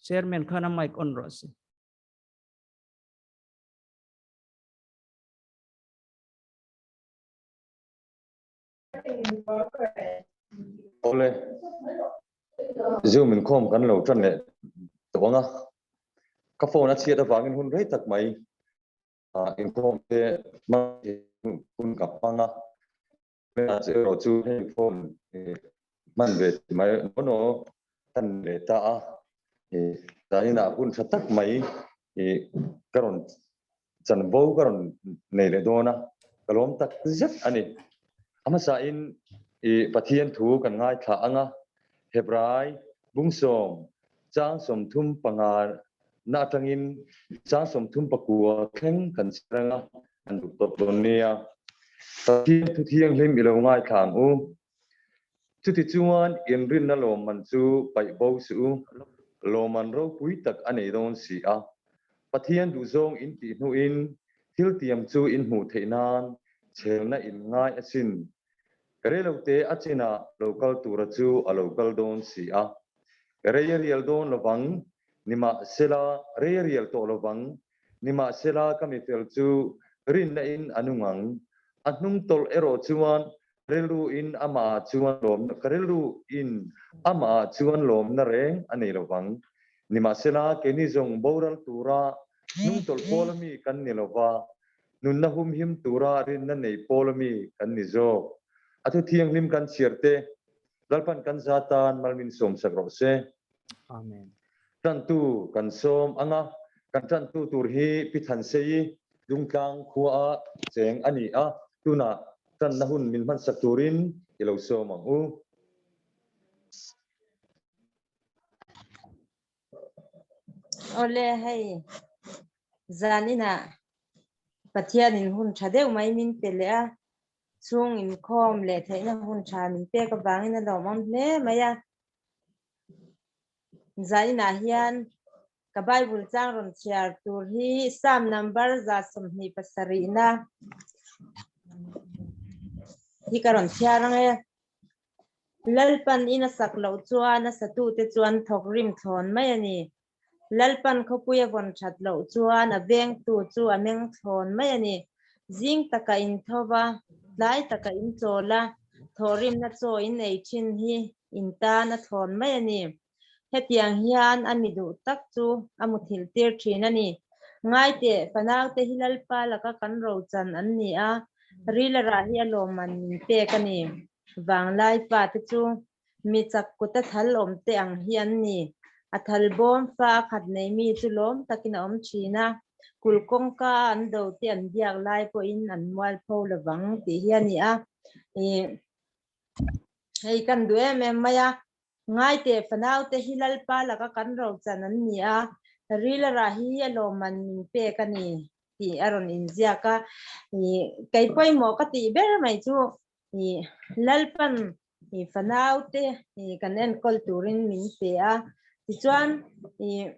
Chairman khan a mic on rawh se. Awle, Zoom inkhawm kan lo tan leh tawh ang a, ka phone a chhiat avangin hun rei tak mai inkhawm te hmang hun ka hmang a, erawh chu hei phone hman ve mai naw naw tan leh ta a, zaninah hun tha tak mai ka rawn chanvo ka rawn nei leh dawn a, ka lawm tak zet a ni. A hmasain i Pathian thu kan ngaithla ang a, Hebrai bungsawm chang 35 na atangin chang 34 thleng kan chhiar ang a, kan duh tawp dawn nia. Pathian thu thianghlim i lo ngaithla ang u. Chutichuan inrinna lawmman chu paih bo suh u, lawmman ropui tak a nei dawn si a. Pathian duhzawng in tih hnuin thil tiam chu in hmuh theih nan chhelna in ngai asin. Reilote a chinah lo kal tura chu a lo kal dawn si a. Rei a rial dawn lovang, nimahsela rei a rial tawh lovang, nimahsela ka mifel chu rinna in a nung ang. A hnung tawlh erawh chuan Rilru in amah ah chuan lawmna ka rilru in amah ah chuan lawmna reng a nei lovang. Nimahsela, keini zawng boral tura hnungtawlh pawl ami kan ni lova, nunna humhim tura rinna nei pawl ami kan ni zawk. A thu thianghlim kan chhiar te, Lalpan kan za tan malmin sawmsak rawh se. Amen. Tantu kan sawm anga, kan tantu tur hi Pi Thansei Dungtlang khua a cheng a ni a, tunah tanna hun min hmansak turin i lo sawm ang u. Awle hei zaninah Pathianin hun tha deuh mai min pe leh a, chhung inkhawm leh theihna hun tha min pek avangin a lawmawm hle mai a. Zaninah hian ka Bible chang rawn chhiar tur hi Psalm number 127 na hi ka rawn chhiar ang e. Lalpan in a sak loh chuan a satute chuan thawk rim thlawn mai a ni. Lalpan khawpui a vawn that loh chuan a vengtu chu a meng thlawn mai a ni. Zing taka in tho va, tlai taka in chawl a, thawhrimna chaw in ei thin hi in tan a thlawn mai a ni. Hetiang hian a mi duh tak chu a muthilh tir thin a ni. Ngaiteh, fanaute hi Lalpa laka kan rochan an ni a, Rilarah hi a lawmman min pek a ni. Vanglai pate chu mi chak kuta thal awm te ang hi an ni. A thal bawm fa a khat nei mi chu lawm takin a awm thin a, kulh kawngka a an do te an biak lai pawhin an mualpho lovang tih hi a ni a. Ih, hei kan duh em em mai a, Ngaiteh fanaute hi Lalpa laka kan rochan an ni a, Rilarah hi a lawmman min pek a ni tih a rawn inziak a. Ih, kei pawimawh ka tih ber mai chu ih Lalpan ih fanaute ih kan enkawl turin min pe a, tichuan ih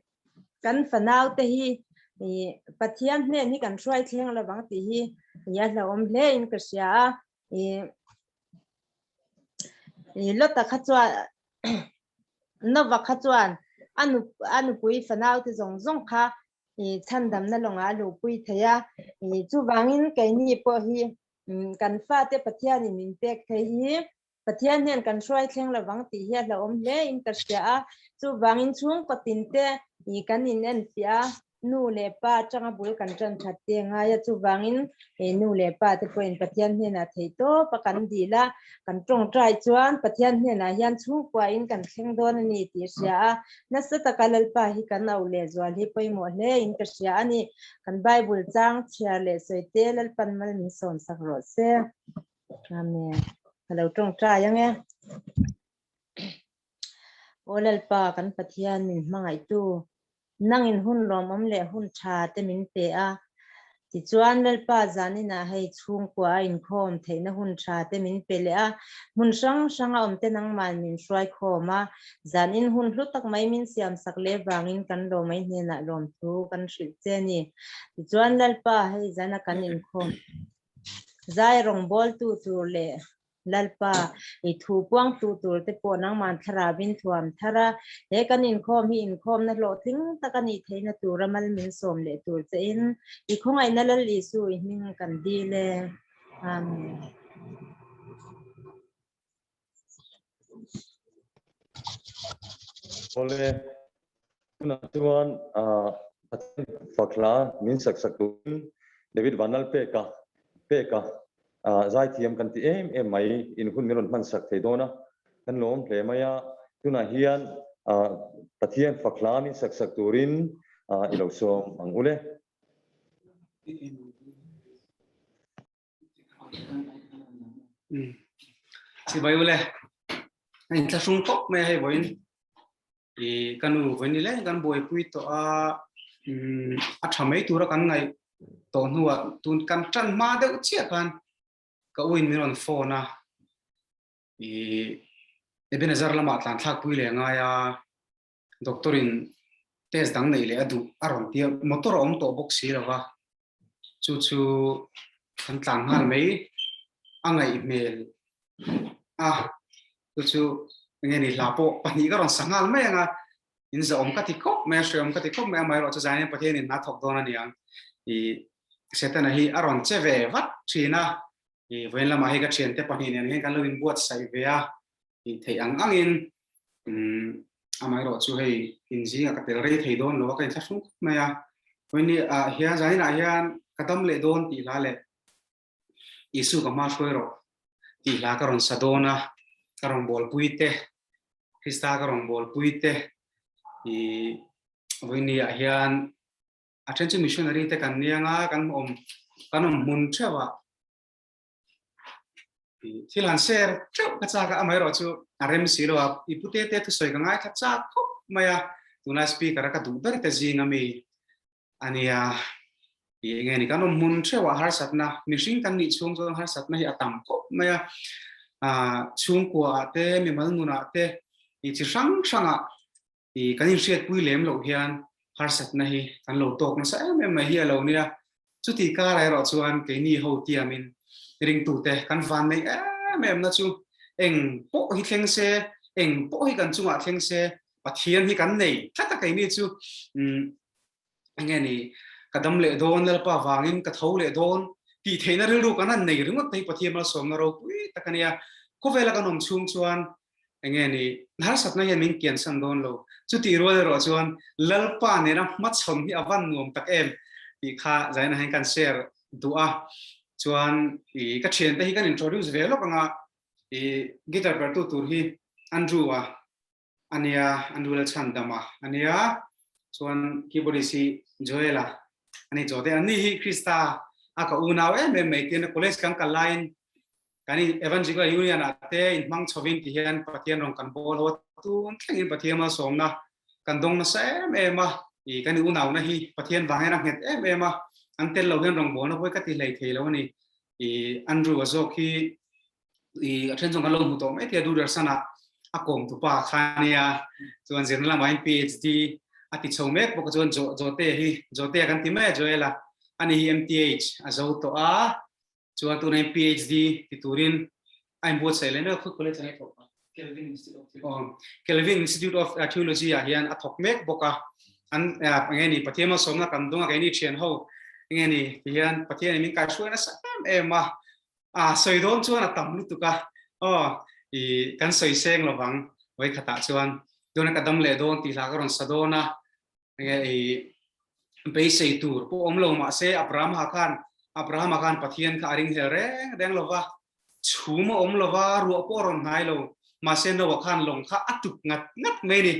kan fanaute hi ih Pathian hnen hi kan hruai thleng lovang tih hi ih a hlauhawm hle in ka hria a. Ih ih Lota kha chuan Nova kha chuan a nu a nupui fanaute zawng zawng kha ih chhandamna lawngah a luhpui thei a. Ih chuvangin keini pawh hi kan fate Pathianin min pek thei hi Pathian hian kan hruai thleng lovang tih hi a hlauhawm hle in ka hria a. Chuvangin chhungkaw tinte ih kan inenfiah a, nu leh pa atanga bul kan tan that te ngai a, chuvangin he nu leh pa te pawhin Pathian hnenah theih tawp a kan dil a, kan tawngtai chuan Pathian hnenah hian chhungkuain kan thleng dawn a ni tih hria a, nasa taka Lalpa hi kan auh leh zual hi pawimawh hle in ka hria a ni. Kan Bible chang chhiar leh sawi te Lalpan mal min sawn sak rawh se. Amen. Ka lo tawngtai ang e. Aw Lalpa kan Pathian min hmangaihtu Nangin hun lawmawm leh hun tha te min pe a, tichuan Lalpa zaninah hei chhungkua a inkhawm theihna hun tha te min pe leh a, hmun hrang hranga awm te nangman min hruai khawm a, zanin hun hlu tak mai min siamsak leh vangin kan lawmai hnenah lawmthu kan hrilh che a ni. Tichuan Lalpa hei zana kan inkhawm zai rawngbawltu tur leh. Lalpa, i thu puangtu tur te pawh nangman thlarauin thuam thar a, he kan inkhawm hi inkhawmna hlawhtling tak a nih theihna tura mal min sawm leh tur che in i khawngaihna Lal Isu i hming kan dil e. Amen. Awle, tunah chuan Pathian fakhla min sak sak turin David Vanlalpeka peka zaithiam kan ti em em mai in hun min rawn hman sak thei dawn a, kan lawm hle mai a, tunah hian Pathian fakhla min sak sak turin i lo sawm ang ule. Chibai ule in thlahrung khawp mai a hei vawiin i ka nu vawiin ni leng kan buaipui tawh a a tha mai tura kan ngaih tawh hnuah tun kan tan hma deuh chiah khan ka uin min rawn phone a i Ebenezer lamah tlan thlak pui leh a ngai a doctor in test dang neih leh a duh a rawn tia motor a awm tawh bawk si lova chu chu kan tlan nghal mai a ngaih hmel a chu chu enge ni hla pawh pahnih ka rawn sa nghal mai anga in za awm ka ti khawp mai a hre awm ka ti khawp mai a amaherawhchu chu zanin Pathian in hna thawk dawn a niang i Setana hi a rawn che ve vat thin a i vawiin lamah hei ka thiante pahnih nen hian kan lo inbuatsaih ve a tih theih ang angin amaherawh chu hei inzingah ka tel rei thei dawn lo a ka inthlahrung khawp mai a vawiin ah hian zanin ah hian ka dam leh dawn tih hla leh Isu ka hma hruai rawh tih hla ka rawn sa dawn a ka rawn bawlpui te Krista ka rawn bawlpui te i vawiin ah hian a then chu missionary te kan nia nga kan awm kan awm hmun theuh ah Thil han share theuh ka chak a, amaherawh chu a rem si lo a, i pu te te thusawi ka ngaithla chak khawp mai a, tunlai speaker a ka duh ber te zing a mi a nia, i enge ni kan awm hmun theuh ah harsatna, mihring kan nih chhung chuan harsatna hi a tam khawp mai a, chhungkua ah te, mimal nun ah te, i chi hrang hrang ah i kan inhriatpui lem loh hian harsatna hi kan lo tawk nasa em em mai hi a lo nia. Chuti karah erawh chuan keini ho tiamin ringtute kan van neih em em na chu eng pawh hi thleng se, eng pawh hi kan chungah thleng se, Pathian hi kan nei tlat a keini chu enge ni ka dam leh dawn Lalpa vangin ka tho leh dawn tih theihna rilru kan han nei ringawt te hi Pathian malsawmna ropui tak a nia. Khawvela kan awm chhung chuan enge ni harsatna hian min kiansan dawn lo. Chutih rual erawh chuan Lalpa nena hmachhawn hi a van nuam tak em tih kha zaina hian kan share duh a. Chuan i ka thiante hi kan introduce ve lawk anga i guitar pertu tur hi Andrew a ania Andrew Lalchhandama ania chuan keyboardist hi Joel-a ani Jote anni hi Krista a ka unau em em mai tian college kan kal laiin kan in Evangelical Union ah te in hmang chhovin ti hian Pathian rawn kan bawl ho tun thlengin Pathian malsawmna kan dawng nasa em em a i kan unauna hi Pathian vang hian a nghet em em a an tel lo hian rawngbawlna pawh hi ka ti hlei thei lo ani i Andrew a zawk hi i a then zawng kan lo hmu tawh mai thei a Doordarshan ah a kawm tu pa kha ania chuan zirna lamah hian PhD a ti chho mek bawk a chuan Jote hi Jote kan ti mai a Joel a ani hi MTH a zo tawh a Chuan tuna hian PhD ti turin a inbuatsaih leh mek a, college ah nge thawk a? Kelvin Institute of Theology. Oh, Kelvin Institute of Theology ah hian a thawk mek bawk a. An enge ni Pathian malsawmna kan dung a keini thian ho enge ni ti hian Pathian in min kaihruai nasa em em a. A sawi dawn chuan a tam lutuk a. Aw i kan sawi seng lovang vawikhatah chuan tuna ka dam leh dawn tih hla ka rawn sa dawn a. Enge i beisei tur pawh awm lo mahse Abrahama khan Abrahama khan Pathian kha a ring hlel reng reng lova, chhum a awm lova, ruah pawh a rawn hnai lo, mahse Noah khan lawng kha a tuk ngat ngat mai a ni.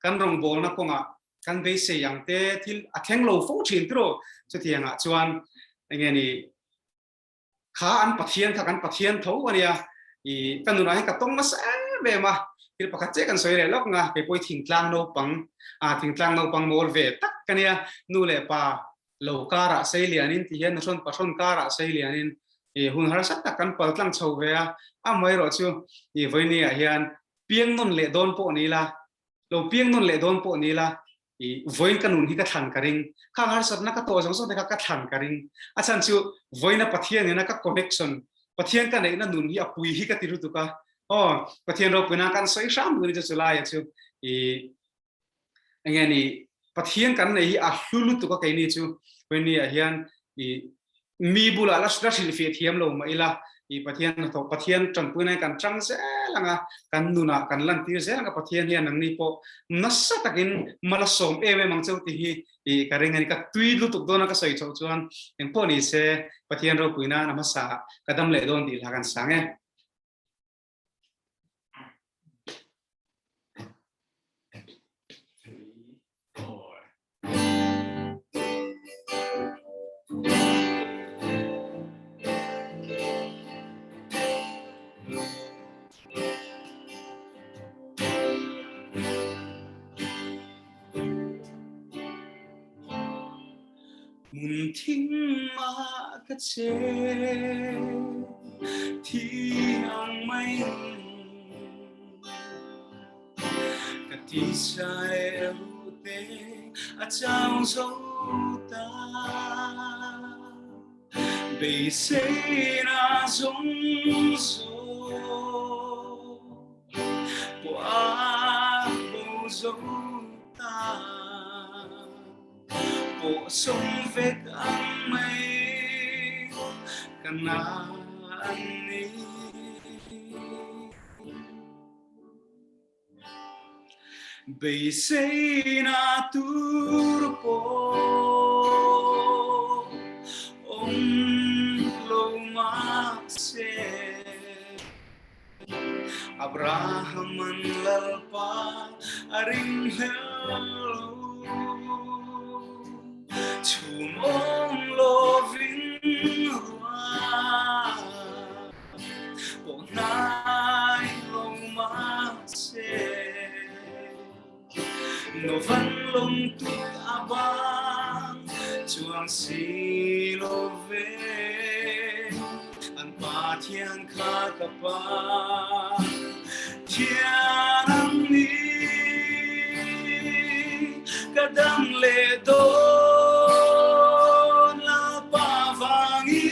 Kan rawngbawlna kawngah kan beisei ang te thil a thleng lo fo thin tiraw? Chutiangah chuan enge ni kha an Pathian kha kan Pathian tho a nia, i ka nunah hian ka tawng nasa em em a, thil pakhat chiah kan sawi leh lawk nga, kei pawh hi thingtlang naupang, ah thingtlang naupang mawl ve tak ka nia, nu leh pa lo karah sei lianin ti hian nuhrawn pahrawn karah sei lianin i hun harsa tak kan pal tlang chho ve a, amaherawh chu i vawinia hian piang nawn leh dawn pawh ni ila, lo piang nawn leh dawn pawh ni ila I vawiin ka nun hi ka thlan ka ring. Khang harsatna ka tawh zawng zawng te kha ka thlan ka ring. A chhan chu vawiina Pathian nena ka connection, Pathian ka neihna nun hi a pui hi ka ti lutuk a. Aw, Pathian ropuina kan sawi hram dun chu chulai a chu i enge ni Pathian kan nei hi a hlu lutuk a keini chu ni ah hian i mi bulah la la hrilhfiah thiam lo mah ila i Pathian hnathawk Pathian tanpuina kan chang zel anga kan nunah kan lantir zel anga Pathian hian nangni pawh nasa takin mal a sawm em em ang cheu tih hi i ka ring a ni ka tui lutuk dawn a ka sawi chhoh chuan engpawh ni se Pathian ropuina a hmasa ka dam leh dawn tih hla kan sang e. Hmun thing mah ka che thi ang mai ka ti sai te a chang zo ta beiseina zawng zo pawh a bo zo ta pawh sawm vek ang mai ka na an ni. Beiseina tur pawh awm lo mahse Abraham an Lalpa a ringhlel lo. Chhum awm lovin ruah pawh hnai lo mahse Novan lung tuk a bang chuang si lo ve an Pathian kha ka pa Thian ang ni ka dam leh dawn la pa vangin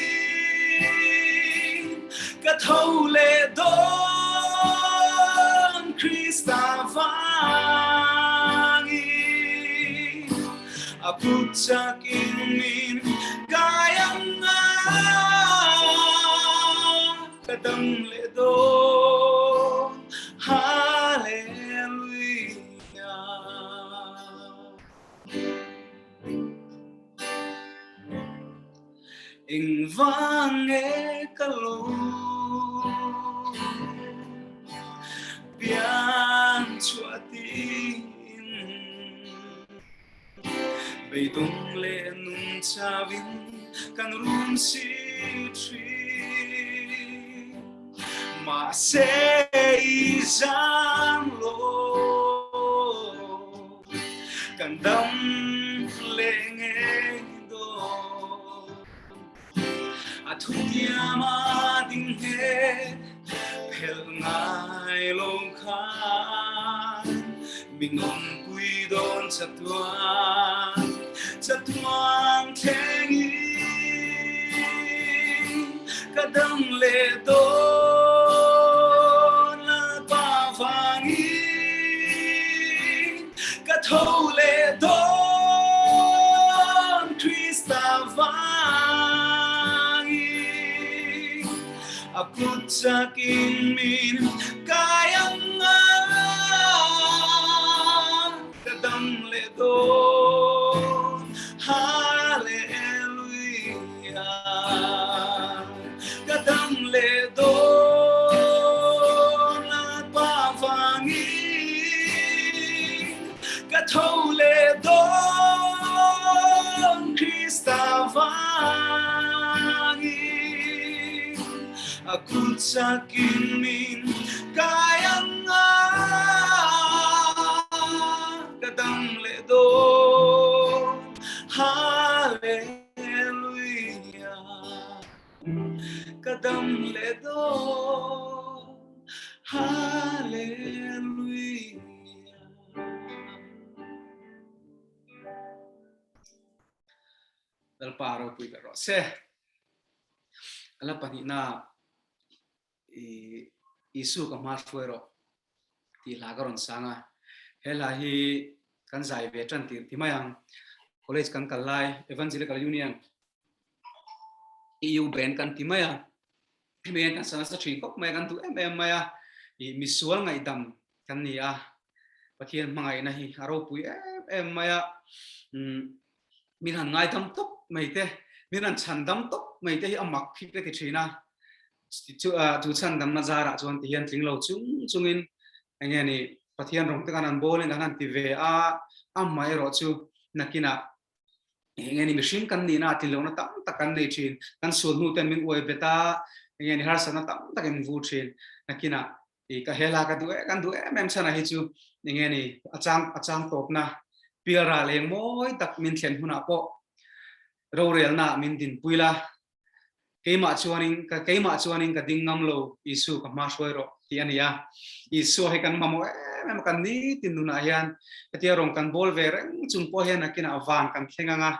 ka tho leh dawn Krista vangin a kut chakin min kai ang a Ka dam leh dawn Hallelujah Eng vang nge ka lo pian chhuah tiin Beidawng leh nun chauhin kan rum si thin. Mahse i zang lo kan dam leh ngei dawn. A thutiam a ding nghet phelh ngai lo khan min awmpui dawn chatuan chatuan thlengin ka dam leh dawn Lalpa vangin Ka tho leh dawn Krista vangin A kut chakin min kai ang a Ka dam leh dawn Hallelujah Ka dam leh dawn Lalpa vangin Ka tho leh dawn Krista vangin A kut chakin min kai ang a Ka dam leh dawn Hallelujah Ka dam leh dawn Hallelujah Lalpa ropui ber rawh se. Ala pahnihna. Isu ka hma hruai rawh tih hla ka rawn sang a. He hla hi kan zai ve tan tir ti mai ang. College kan kal lai Evangelical Union EU band kan ti mai a. Hemi hian kan sa nasa thin khawp mai a, kan duh em em mai a. I misual ngaihdam kan ni a. Pathian hmangaihna hi a ropui em em mai a. Min han ngaidam tawp mai te, min han chhandam tawp mai te hi a mak hi ka ti thin a. Chu chu chhandamna zarah chuan ti hian tling lo chung chungin eng nge ni Pathian rawng te khan an bawlin an han ti ve a, amaherawh chu nakinah eng nge ni mihring kan nihna a tlinlohna tam tak kan nei thin, kan sual hnu ten min uai bet a, eng nge ni harsatna tam tak in vu thin, nakinah i ka hela ka duh kan duh em em chana hi chu eng nge ni a chang a chang tawpna pialral eng mawi tak min thlen hunah pawh rorelna min dinpui la keimah chuanin ka keimah chuanin ka ding ngam lo Isu ka hma hruai rawh tih a ni a Isua hi kan mamawh em em kan nitin nunah hian hetia rawng kan bawl ve reng chung pawh hian nakinah van kan thleng anga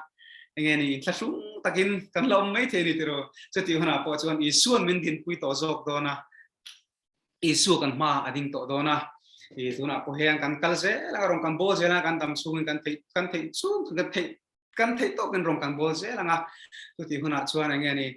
enge ni inthlahrung takin kan la awm mai thei ni tiraw chutih hunah pawh chuan Isuan min dinpui tawh zawk dawn a Isua kan hma a ding tawh dawn a i tunah pawh hian kan kal zel a rawng kan bawl zel a kan dam chhungin kan theih kan theih chung kan theih kan theih tawkin rawng kan bawl zel anga chutih hunah chuan enge ni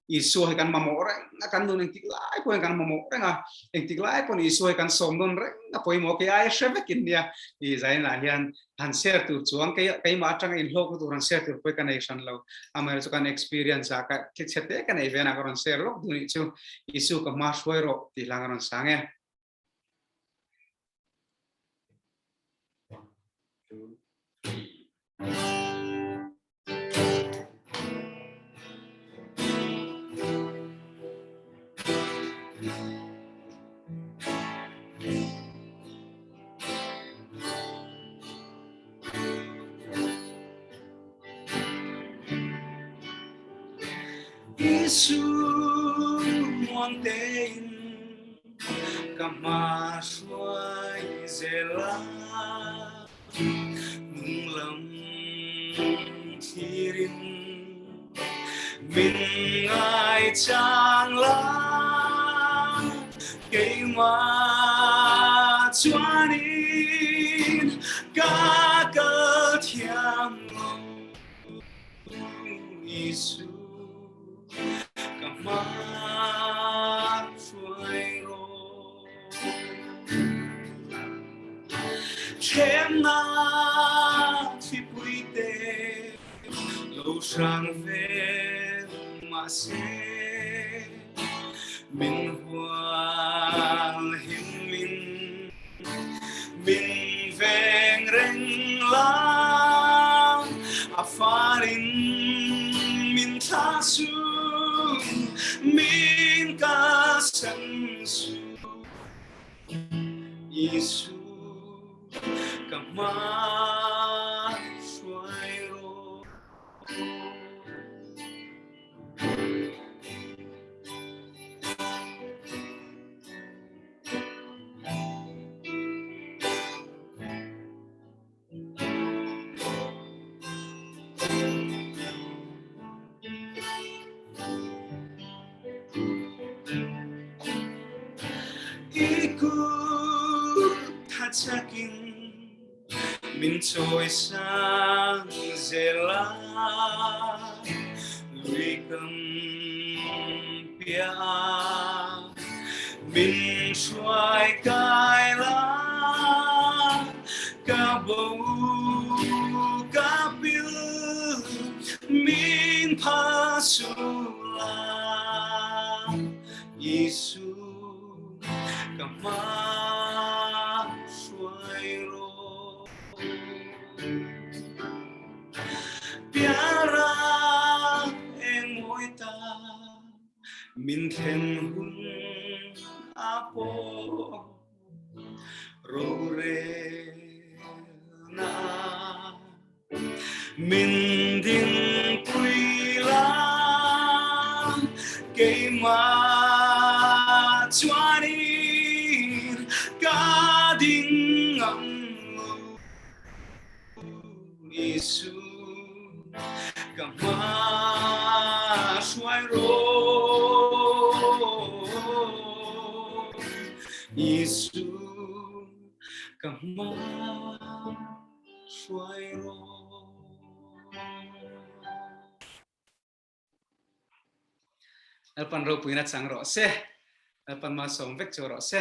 Isua hi kan mamawh reng a kan nun engtik lai pawhin kan mamawh reng a engtik lai pawn Isua hi kan sawm nawn reng a pawimawh kei ai hre vekin nia i zainah hian han share tur chuan kei keimah atanga inhlawkna tur han share tur pawh ka nei hran lo amaherawh chu kan experience a ka thil chhe te ka nei ve na ka rawn share lawk duh nih chu Isu ka hma hruai rawh tih hlang a rawn sang e. Isu muang tein ka hma hruai zel a hnunglam thlirin min ngai chang la keimah chuanin ka kal thiam lo Isu ka hma hruai rawh Thlemna thipui te lo hrang ve mahse min hual him min min veng reng la a farin min thla su min ka san su Isu ka hma hruai rawh. I kut tha chakin min chawi sang zel a lui kam piah min hruai kai la ka bo ka pil min pha su la Isu ka hma hruai rawh Piara eng mawi ta min thlen hun a pawh rorelna min dingpui la keimah chuanin ka ding ngam lo Isu ka hma hruai rawh. Ka hma hruai rawh. Lalpan ropuina chang rawh se. Lalpan malsawm vek chu rawh se.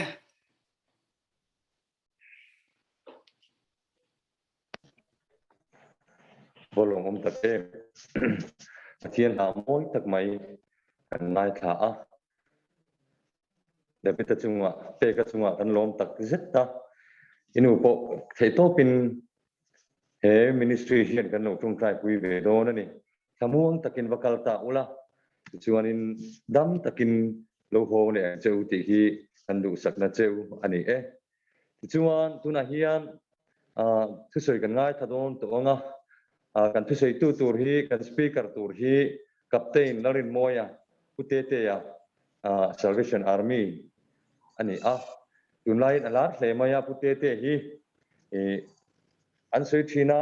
Bawlawng awm tak em. Pathian hla mawi tak mai kan ngaithla a. David-a chungah, Peka chungah kan lawm tak zet a. I nu pawh theihtawpin he ministry hian kan lo tawngtaipui ve dawn a ni. Thlamuang takin va kal ta ula, tichuanin dam takin lo haw leh ang che u tih hi kan duhsakna cheu a ni e. Tichuan tunah hian thusawi kan ngaithla dawn tawh ang a, kan thusawitu tur hi kan speaker tur hi Captain Lalrinmawia Pu Tetea Salvation Army a ni a, tunlaiin a lar hle mai a Pu Tetea hi an sawi thin a,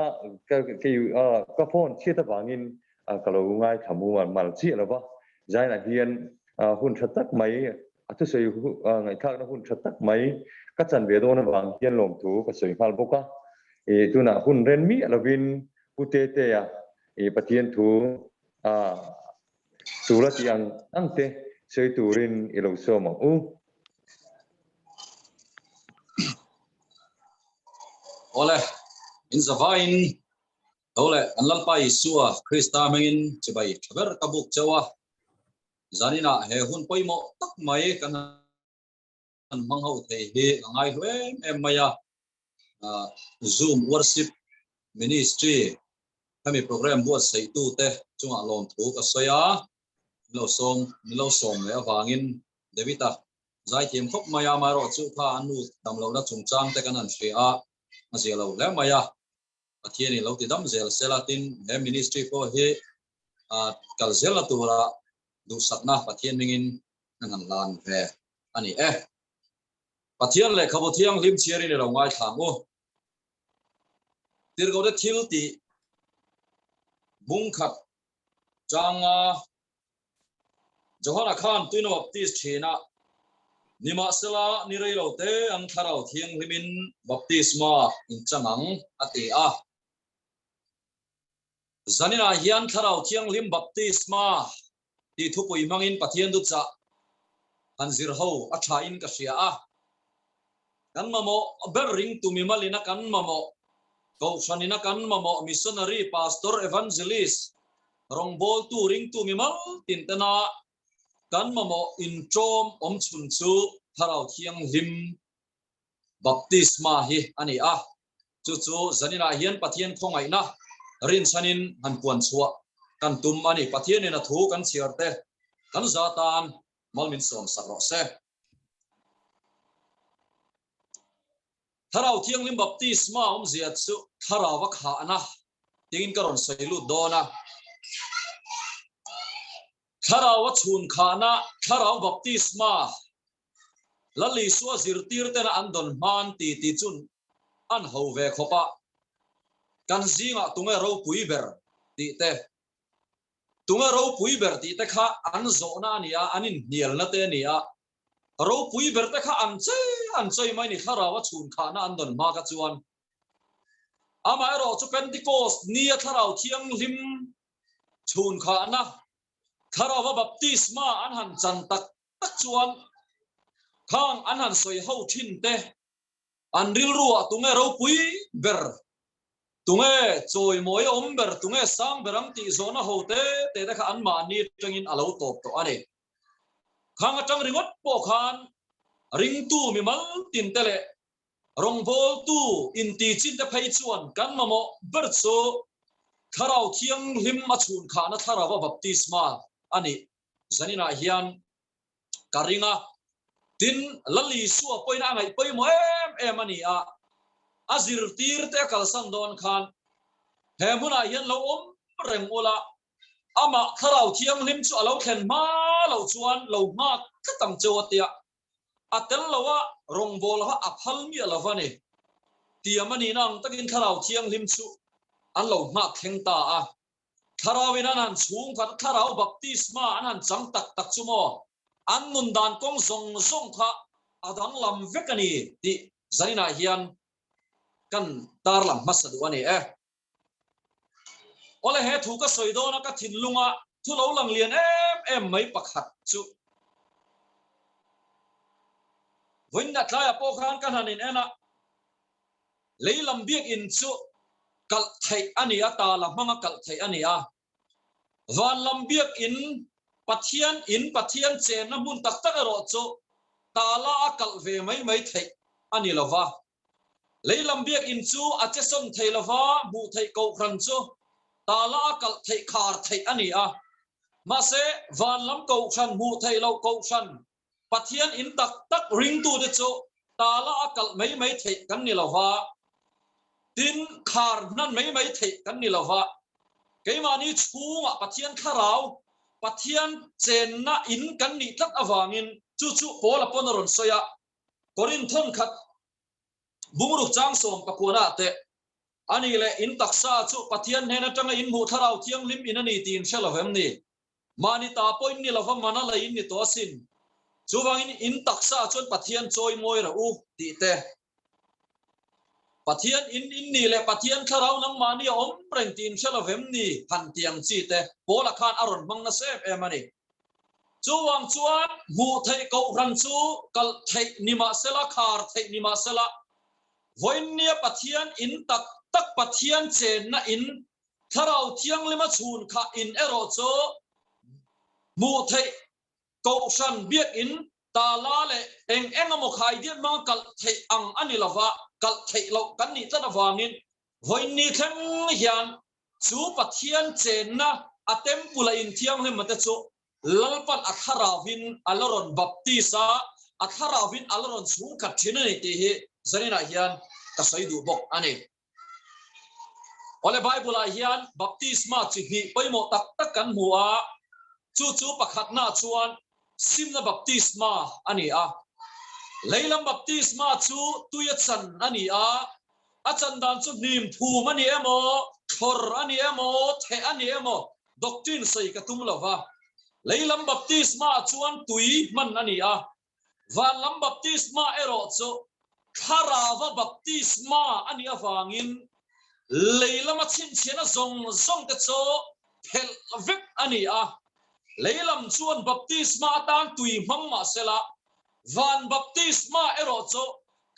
ka phone chhiat avangin ka lo ngaithla mu mal chiah lo va, Zainah hian hun tha tak mai a thusawi ngaihthlakna hun tha tak mai ka chan ve dawn avang hian lawmthu ka sawi nghal bawk a, tunah hun ren miah lovin Pu Tetea Pathian thu tul a tih ang ang te sawi turin i lo sawm ang u. Awle, in zavaiin tho leh kan Lalpa Isua Krista hmangin chibai tha ber ka buk cheu a. Zaninah he hun pawimawh tak mai kan han hmang ho thei hi a ngai hlu em em mai a. Zoom Worship Ministry hemi program buatsaih tute chungah lawmthu ka sawi a. Min lo sawm, min lo sawm leh avangin David-a zaithiam khawp mai a, amaherawhchu kha a nu damlohna chungchang te kan han hria a, a zia lo hle mai a, Pathianin lo ti dam zel sela tin he ministry pawh hi kal zel na tura duhsakna Pathian hmingin kan han lan ve a ni e. Pathian lehkhabu thianghlim chhiarin i lo ngaithla ang u. Tirhkohte thil tih bungkhat changa Johana khan tuina baptist thin a, nimahsela ni rei lo te ang Thlarau Thianghlimin baptisma in chang ang a ti a. Zaninah hian Thlarau Thianghlim baptisma tih thupui hmangin Pathian duchah han zir ho a tha in ka hria a. Kan mamawh ber ringtu mimalina kan mamawh, Kohhranina kan mamawh missionary, pastor, evangelist, rawngbawltu ringtu mimal tintena kan mamawh inṭawm awm chhun chu Thlarau Thianghlim baptisma hi a ni a. Chu chu zaninah hian Pathian khawngaihna rinchhanin han puan chhuah kan tum a ni. Pathianin a thu kan chhiar te kan za tan mal min sawm sak rawh se. Thlarau Thianghlim baptisma awmzia chu thlarau a khahna tingin ka rawn sawi lut dawn a. Thlarau a chhun khahna, thlarau baptisma Lal Isua zirtir tena an dawn hman ti ti chun an ho ve khawp a. Kan zingah tunge ropui ber tih te, tunge ropui ber tih te kha an zawhna a ni a, an inhnialna te a ni a. Ropui ber te kha an chei an chei mai ni thlarau a chhun khahna an dawn hma kha chuan. Amaherawhchu Pentecost nia thlarau thianghlim chhun khahna, thlarau a baptisma an han chan tak tak chuan khang an han sawi ho thin te an rilruah tunge ropui ber, tunge chawimawi a awm ber, tunge sang ber ang tih zawhna ho te te te kha anmahni atangin a lo tawp tawh a ni. Khang atang ringawt pawh khan ringtu mimal tin te leh rawngbawltu inti chin te phei chuan kan mamawh ber chu Thlarau Thianghlim a chhun khahna thlarau a baptisma a nih zaninah hian ka ring a. Tin, Lal Isua pawhin a ngaih pawimawh em em a ni a, a zirtir te a kalsan dawn khan he hmunah hian lo awm reng ula, Amah Thlarau Thianghlim chu a lo thlen hma loh chuan lo nghak tlat ang cheu a tia. A tel lo a, rawngbâwl kha a phal miah lo va ni. Tiam a nihna ang takin Thlarau Thianghlim chu an lo nghak thleng ta a. Thlarauin an han chhung khat a, Thlarau baptisma an han chang tak tak chu maw, an nun dan kawng zawng zawng kha a danglam vek a ni tih zaninah hian. kan tarlang hmasa duh a ni e. Awle he thu ka sawi dawn a ka thinlunga thu lo lang lian em em mai pakhat chu vawiin a tlaiah pawh khan ka hnan in en a, lei lam biakinn chu kalh theih a ni a, tala hmanga kalh theih a ni a, van lam biakinn Pathian in Pathian chenna hmun tak tak erawh chu tala a kalh ve mai mai theih a ni lo va. Lei lam biakinn chu a che sawn thei lo va, hmuh theih kohhran chu tala a kalh theih khar theih a ni a. Mahse, van lam kohhran hmuh theih loh kohhran Pathian in tak tak ringtute chu tala a kalh mai mai theih kan ni lo va, tin khar hnan mai mai theih kan ni lo va. Keimahni chhungah Pathian thlarau, Pathian chenna in kan nih tlat avangin chu chu Paula pawn a rawn sawi a, Korinth thawnkhat bungruk chang sawm pakuana te, A nih leh in taksa chu Pathian hnen atanga in hmuh thlarau thianghlim in a ni tih in hre lo em ni? Mahni ta pawh in ni lova mana lei in ni tawh asin. Chuvangin in taksa chuan Pathian chawi mawi rah u tih te. Pathian in in nih leh Pathian thlarau nangmahni a awm reng tih in hre lo em ni? Han ti ang chi te Paula khan a rawn hmang nasa em em a ni. Chuvang chuan hmuh theih kohhran chu kalh theih ni mahsela, khar theih ni mahsela, vawiinnia Pathian in tak tak Pathian chenna in Thlarau Thianghlima chhun kha in erawh chu hmuh theih kohhran biakinn tala leh eng eng emaw khaidiat hmanga kalh theih ang a ni lova, kalh theih loh kan nih tlat avangin vawiinni thleng hian Chu Pathian chenna a temple a inthianghlim te chu Lalpan a thlarauvin a la rawn baptist a, a thlarauvin a la rawn chhungkhat thin a ni tih hi zaninah hian ka sawi duh bawk a ni. Awle Bible ah hian baptisma chi hnih pawimawh tak tak kan hmu a, chu chu pakhatna chuan simna baptisma a ni a. Leilam baptisma chu tuia chan a ni a, A chan dan chu hnim phum a ni emaw, thlawr a ni emaw, theh a ni emaw, doctrine sawi ka tum lo va. Lei lam baptisma ah chuan tui hman a ni a, van lam baptisma erawh chu thlarauva baptisma a nih avangin lei lama chhinchhiahna zawng zawng te chu phelh vek a ni a. Lei lam chuan baptisma atan tui hmang mah sela, van baptisma erawh chu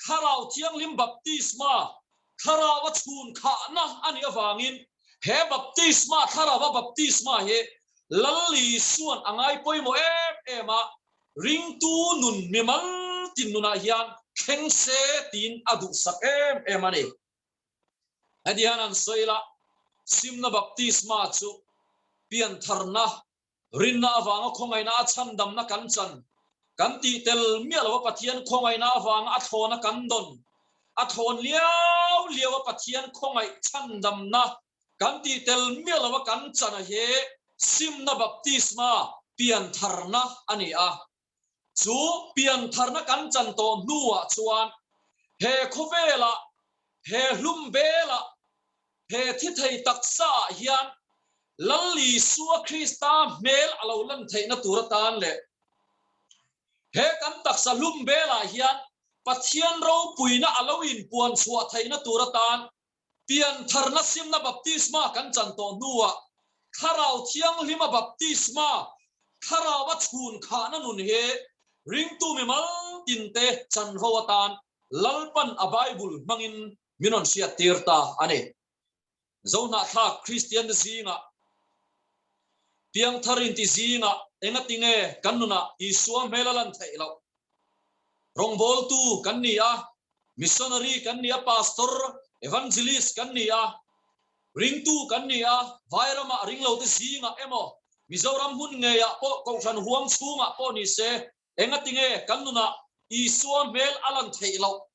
Thlarau Thianghlim baptisma, Thlarau a chhun khahna a nih avangin he baptisma, Thlarau a baptisma hi Lal Isuan a ngai pawimawh em em a, ringtu nun mimal tin nunah hian thleng se tiin a duhsak em em a ni. Heti hian an sawi la, simna baptisma chu piantharna Rinna avanga khawngaihna a chhandamna kan chan, kan tih tel miah lo a Pathian khawngaihna avanga a thlawna kan dawn, a thlawn liau liau a Pathian khawngaih chhandamna kan tih tel miah lo a kan chan a hi simna baptisma piantharna a ni a. Chu piantharna kan chan tawh hnuah chuan he khawvelah, he hlum belah, he thi thei taksaah hian Lal Isua Krista hmel a lo lan theihna tur atan leh he kan taksa hlum belah hian Pathian ropuina a lo inpuan chhuah theihna tur atan Piantharna simna baptisma kan chan tawh hnuah Thlarau Thianghlima baptisma, Thlarau a chhun khahna nun hi ringtu mimal tinte chanvo atan Lalpan a Bible hmangin min rawn hriattir ta a ni. Zohnahthlak Kristiante zingah, Piangthar inti zingah engatinge kan nunah Isua hmel a lan theih loh? Rawngbawltu kan ni a, missionary kan ni a, pastor, evangelist kan ni a, ringtu kan ni a, Vairama ringlote zingah emaw, Mizoram hmun ngeiah pawh, Kohhran huang chhungah pawh ni se, engatinge kan nunah Isua hmel a lan theih loh?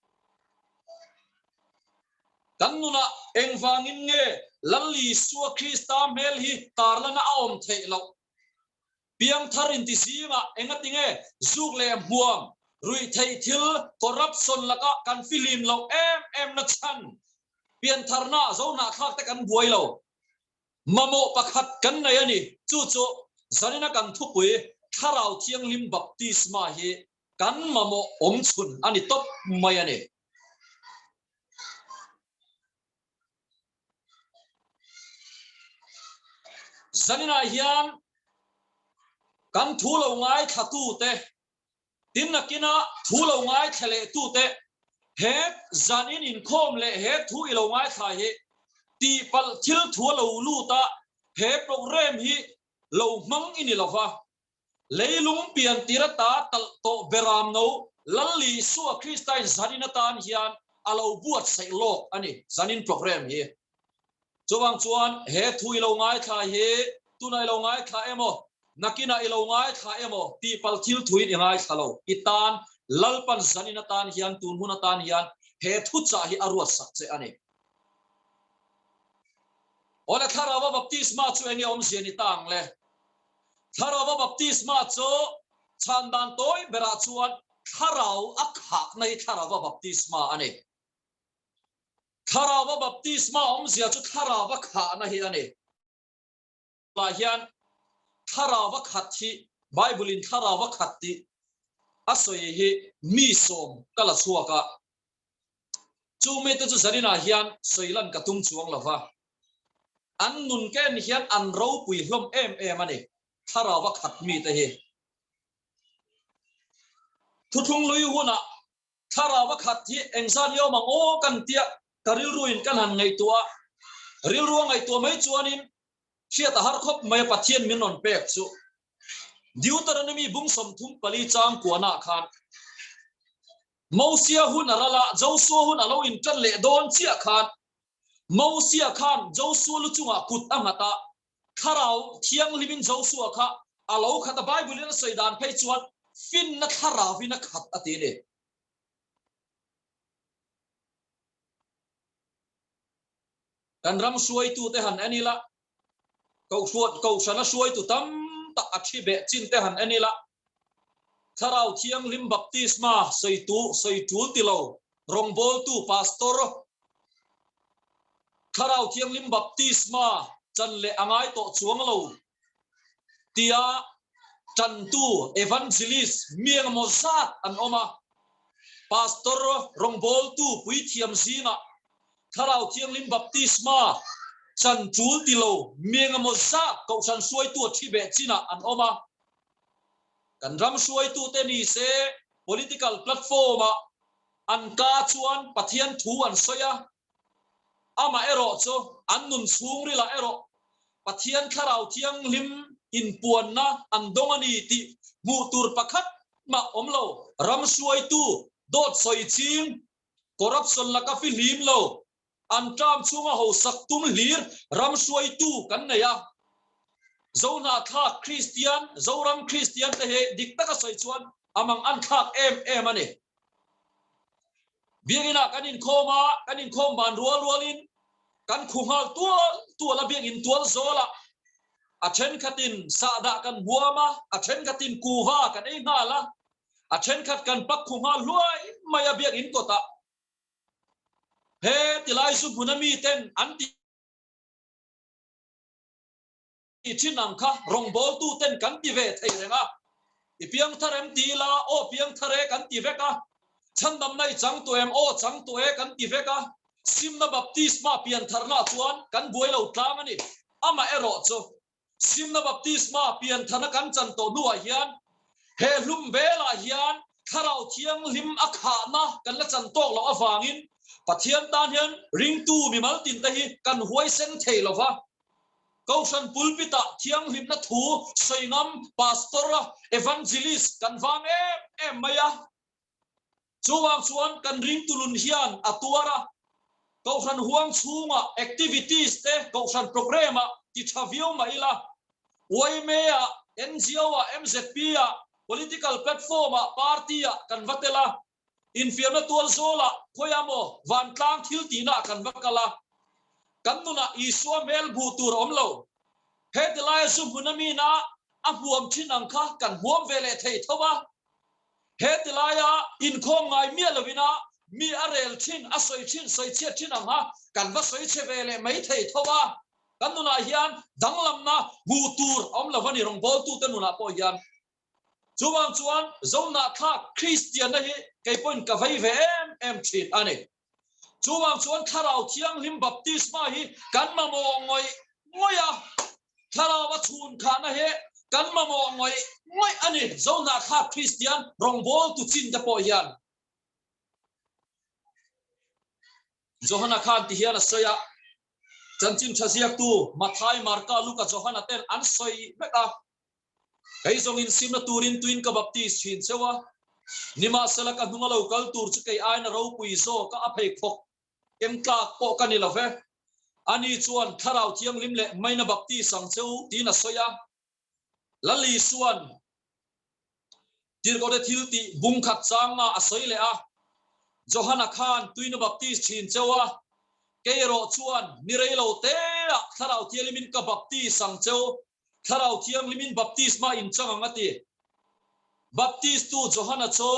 Kan nunah engvangin nge Lal Isua Krista hmel hi tarlana a awm theih loh? Piangthar inti zingah engatinge zuk leh hmuam, ruihtheih thil, corruption lakah kan fihlim loh em em na chhan piantharna zohnahthlak te kan buai lo. Mamawh pakhat kan nei a ni, chu chu zanina kan thupui Thlarau Thianghlim Baptisma hi kan mamawh awmchhun a ni tawp mai a ni. Zaninah hian kan thu lo ngaithlatute, tin nakina thu lo ngaithla lehtute he zanin inkhawm leh he thu i lo ngaithla hi tihpalh thil thu a lo lut a, he program hi lo hmang i ni lova. Leilung pian tir ata talh tawh beram no Lal Isua Kristain zanin atan hian a lo buatsaih lawk a ni, zanin program hi. Chuvang chuan he thu i lo ngaithla hi tunah i lo ngaithla emaw, nakinah i lo ngaithla emaw tihpalh thil thuin i ngaithla lo. I tan Lalpan zanin atan hian tun hun atan hian he thuchah hi a ruatsak che a ni. Awle Thlarauva baptisma chu enge awmzia ni ta ang le? Thlarauva baptisma chu chhan dan tawi berah chuan thlarau a khahna hi thlarauva baptisma a ni. Thlarauva baptisma awmzia chu thlarauva khahna hi a ni. Ah hian thlarauva khat hi Bible in thlarauva khat tih a sawi hi mi sawm ka la chhuak a. Chu mite chu zaninah hian sawi lan ka tum chuang lo va, an nun ken hian an ropui hlawm em em a ni, thlarauva khat mite hi. Thuthlung lui hunah thlarauva khat hi engzat ni awm ang aw kan tia ka rilruin kan han ngaihtuah a, rilru a ngaihtuah mai chuanin hriat a har khawp mai a Pathian min rawn pek chu. Deuteronomy bung 34 chang kuanah khan Mosia hun a ral a, Josua hun a lo inṭan leh dawn chiah khan Mosia khan Josua lu chungah kut a nghat a, Thlarau Thianghlimin Josua kha a lo khat a, Bible-in a sawi dan phei chuan finna thlarauvin a khat a ti a ni. Kan ram hruaitute han en ila, Kohhruat Kohhrana hruaitu tam tak a thi beh chin te han en ila, Thlarau Thianghlim baptisma sawitu sawi tul ti lo, rawngbawltu pastor, Thlarau Thianghlim baptisma chan leh a ngai tawh chuang lo tia tantu evangelist mi engemaw zat an awm a, pastor rawngbawltu puithiam zingah Thlarau Thianghlim baptisma chan tul ti lo mi engemaw zat kohhran hruaitu a thi beh chinah an awm a. Kan ram hruaitute ni se political platform-ah an ka chuan Pathian thu an sawi a, amah erawh chu an nun chhungrilah erawh Pathian Thlarau Thianghlim inpuanna an dawng a ni tih hmuh tur pakhat mah awm lo. Ram hruaitu dawt sawi ching Corruption laka fihlim lo, an term chhunga hosak tum hlir ram hruaitu kan nei a. Zohnahthlak Kristian, Zoram Kristian te hi dik taka sawi chuan a mang an thlak em em a ni. Biakinah kan inkhawm a, kan inkhawm ban rual rualin kan khu nghal tual tual a, biakin tual zawlah a thenkhatin sahdah kan huam a, a thenkhatin kuva kan ei nghal a, A thenkhat kan pak khu nghal hluai mai a biakinn kawtah he tilai zu hmuna miten an ti thin ang kha rawngbawltu ten kan ti ve thei reng a, i piangthar em ti ila aw piangthar e kan ti vek a, chhandamna i chang tawh em aw chang tawh e kan ti vek a, simna baptisma piantharna chuan kan buai lo tlang a ni. Amaherawh chu Simna baptisma pianthana kan chan tawh hnuah hian he hlum velah hian Thlarau Thianghlim a khahna kan la chan tawk loh avangin Pathian tan hian ringtu mimal tinte hi kan huaisen thei lo va. Kohhran pulpit-ah thianghlimna thu sawi ngam pastor, evangelist kan vang em em mai a. Chuvang chuan kan ringtulun hian a tuar a, Kohhran huang chhunga activities te Kohhran programme-ah ti tha viau mah ila, YMA-ah, NGO-ah, MZP-ah, political platform-ah, party-ah kan va tel a, infiamna tual zawlah khawiah maw vantlang thil tihnaah kan va kal a, kan nunah Isua hmel hmuh tur a awm lo. Heti laia zu hmun a mina a hmuam thin ang kha kan hmuam ve leh thei tho a. He ti laia inkhawm ngai miah lovina mi a rel thin, a sawi thin, sawi chhiat thin ang a, kan va sawi chhe ve leh mai thei tho a. Kan nunah hian danglamna hmuh tur a awm lo a ni, rawngbawltute nunah pawh hian. Chuvang chuan Zohnahthlak Kristianna hi kei pawhin ka vei ve em em thin a ni. Chuvang chuan Thlarau Thianghlim baptisma hi kan mamawh ngawih ngawih a. Thlarau a chhun khahna hi kan mamawh ngawih ngawih a ni. Zohnahthla Kristian rawngbawltu chin te pawh hian Johana khan ti hian a sawi a, Chanchin tha ziaktu Mathai, Marka, Luka, Johana ten an sawi vek a, Kei zawng insimna turin tuin ka baptis thin cheu a, nimahsela ka hnunga lo kal tur chu kei aina ropui zawk a a pheikhawk Eng tlak pawh ka ni lo ve. Ani chuan Thlarau Thianghlim leh Maina Baptist ang che u tiin a sawi a. Lal Isua'n Tirhkohte thil tih bung khat changa a sawi leh a, Johana khan tuina baptist thin che u a, kei erawh chuan ni rei lo teah Thlarau Thianghlimin ka baptist ang che u, Thlarau Thianghlimin baptisma in chang ang a ti. Baptist tu Johana chu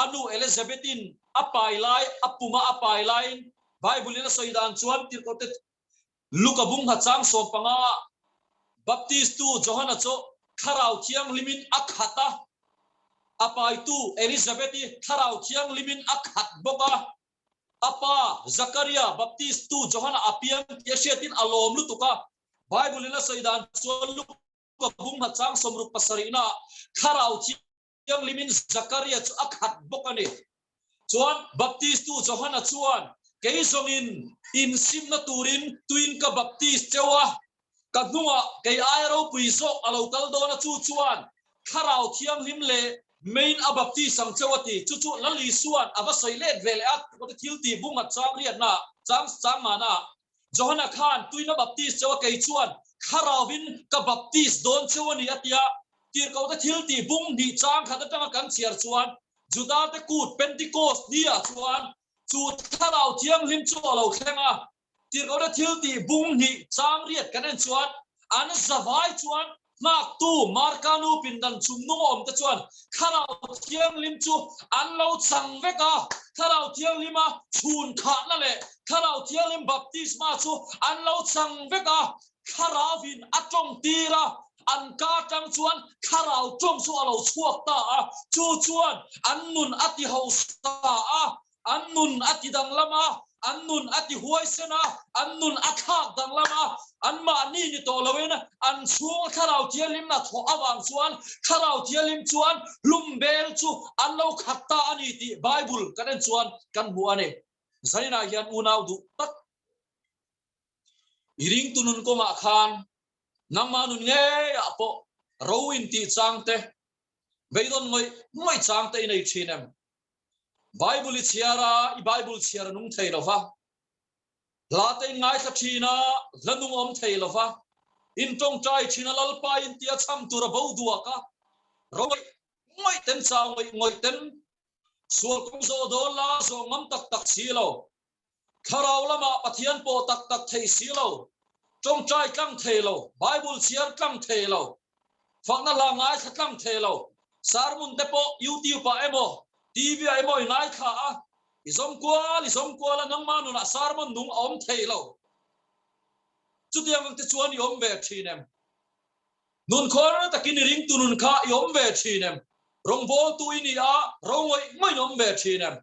a nu Elizabeth-in a pai lai, a puma a pai laiin Bible-in a sawi dan chuan Tirhkohte Luka bung hachang 15 ah Baptist tu Johana chu Thlarau Thianghlimin a khat a, a paitu Elizabeth-i Thlarau Thianghlimin a khat bawk a. A pa Zakaria Baptist tu Johana a piang tih a hriatin a lawm lutuk a, Bible in a sawi dan chuan Luka bung hachang 67 ah Thlarau Thianghlimin Zakaria chu a khat bawk a ni. Chuan Baptist tu Johana chuan, Kei zawngin insimna turin tuin ka baptist cheu a, ka hnungah kei aia ropui zawk a lo kal dawn a, chu chuan Thlarau Thianghlim leh meiin a baptist ang cheu a ti. Chu chu Lal Isua'n a va sawi let ve leh a, thil tih bung a chang riatna chang chang mahna Johana khan tuina baptist cheu a kei chuan Thlarauvin ka baptist dawn cheu a ni a tia Tirhkohte thil tih bung hnih chang khat atanga kan chhiar chuan Judate kut Pentecost ni-ah chuan chu Thlarau Thianghlim chu a lo thleng a. Tirhkohte thil tih bung hnih chang riat kan en chuan an zavai chuan Nghaktu Marka nu pindan chungnung a awmte chuan Thlarau Thianghlim chu an lo chang vek a, Thlarau Thianghlima chhun khahna leh Thlarau Thianghlim baptisma chu an lo chang vek a, Thlarauvin a tawng tir a, an ka atang chuan Thlarau tawng chu a lo chhuak ta a, chu chuan an nun a ti hausa a, An nun a ti danglam a, an nun a ti huaisen a, an nun a thlak danglam a, anmahni ni tawh loin an chhung Thlarau Thianghlimna thawh avang chuan Thlarau Thianghlim chuan hlum bel chu an lo khat ta a ni tih Bible kan en chuan kan hmu a ni. Zaninah hian unau duh tak i ringtu nun kawngah khan nangmah nun ngeiah pawh ro intih chang te, beidawn ngawih ngawih chang te i nei thin em? Bible i chhiar a, i Bible chhiar a nung thei lo va. Hla te in ngaithla thin a, hla nung awm thei lo va. In tawngtai thin a, Lalpa in tia chham tur a bo duak a. Ro ngawih ngawih ten, chau ngawih ngawih ten, sual kawng zawh dawn la zawh ngam tak tak si lo. Thlarau lamah Pathian pawh tak tak thei si lo. Tawngtai tlang thei lo, Bible chhiar tlang thei lo. Fakna hla ngaithla tlang thei lo. Sermon te pawh YouTube ah emaw, TV ah emaw i ngaithla a, i zawm kual i zawm kual a, nangmah nunah sermon nung a awm thei lo. Chutiang ang te chuan i awm ve thin em? Nun khawl takin i ringtu nun kha i awm ve thin em? Rawngbawltu i ni a, ro ngawih ngawih in awm ve thin em?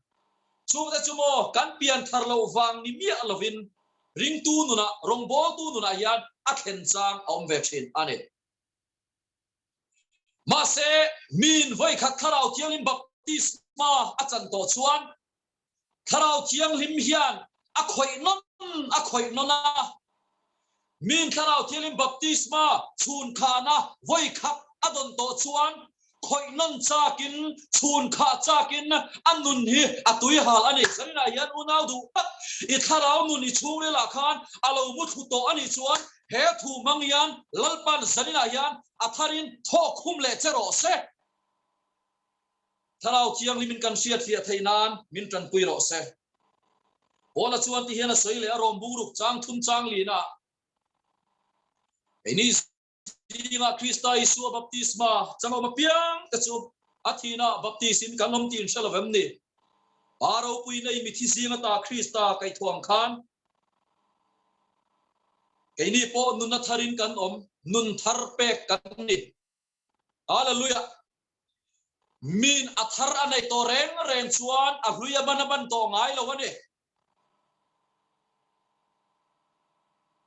Chungte chu maw kan pian thar loh vang ni miah lovin ringtu nunah, rawngbawltu nunah hian a thlen chang a awm ve thin a ni. Mahse, miin vawikhat Thlarau Thianghlim baptisma a chan tawh chuan Thlarau Thianghlim hian a khawih nawn a khawih nawn a. Miin Thlarau Thianghlim baptisma chhun khahna vawikhat a dawn tawh chuan khawih nawn chakin, chhun khah chakin a nun hi a tui hal a ni. Zaninah hian unau duh tak i thlarau nun i chhungrilah khan a lo mu thlu tawh a nih chuan he thu hmang hian Lalpan zaninah hian a tharin thawk khum leh che rawh se. Thlarau Thianghlimin kan hriatfiah theih nan min tanpui rawh se. Paula chuan ti hian a sawi leh a rawm bungruk chang thum chang lina Keini Zingah Krista Isua baptisma chang awm apiang te chu a thihna baptis in kan awm tih in hre lo em ni? Pa ropui nei mithi zing ata Krista kaihthawh ang khan keini pawh nunna tharin kan awm, nun thar pek kan ni. Hallelujah! Min a thar a nei tawh reng reng chuan a hlui a ban a ban tawh ngai lo a ni.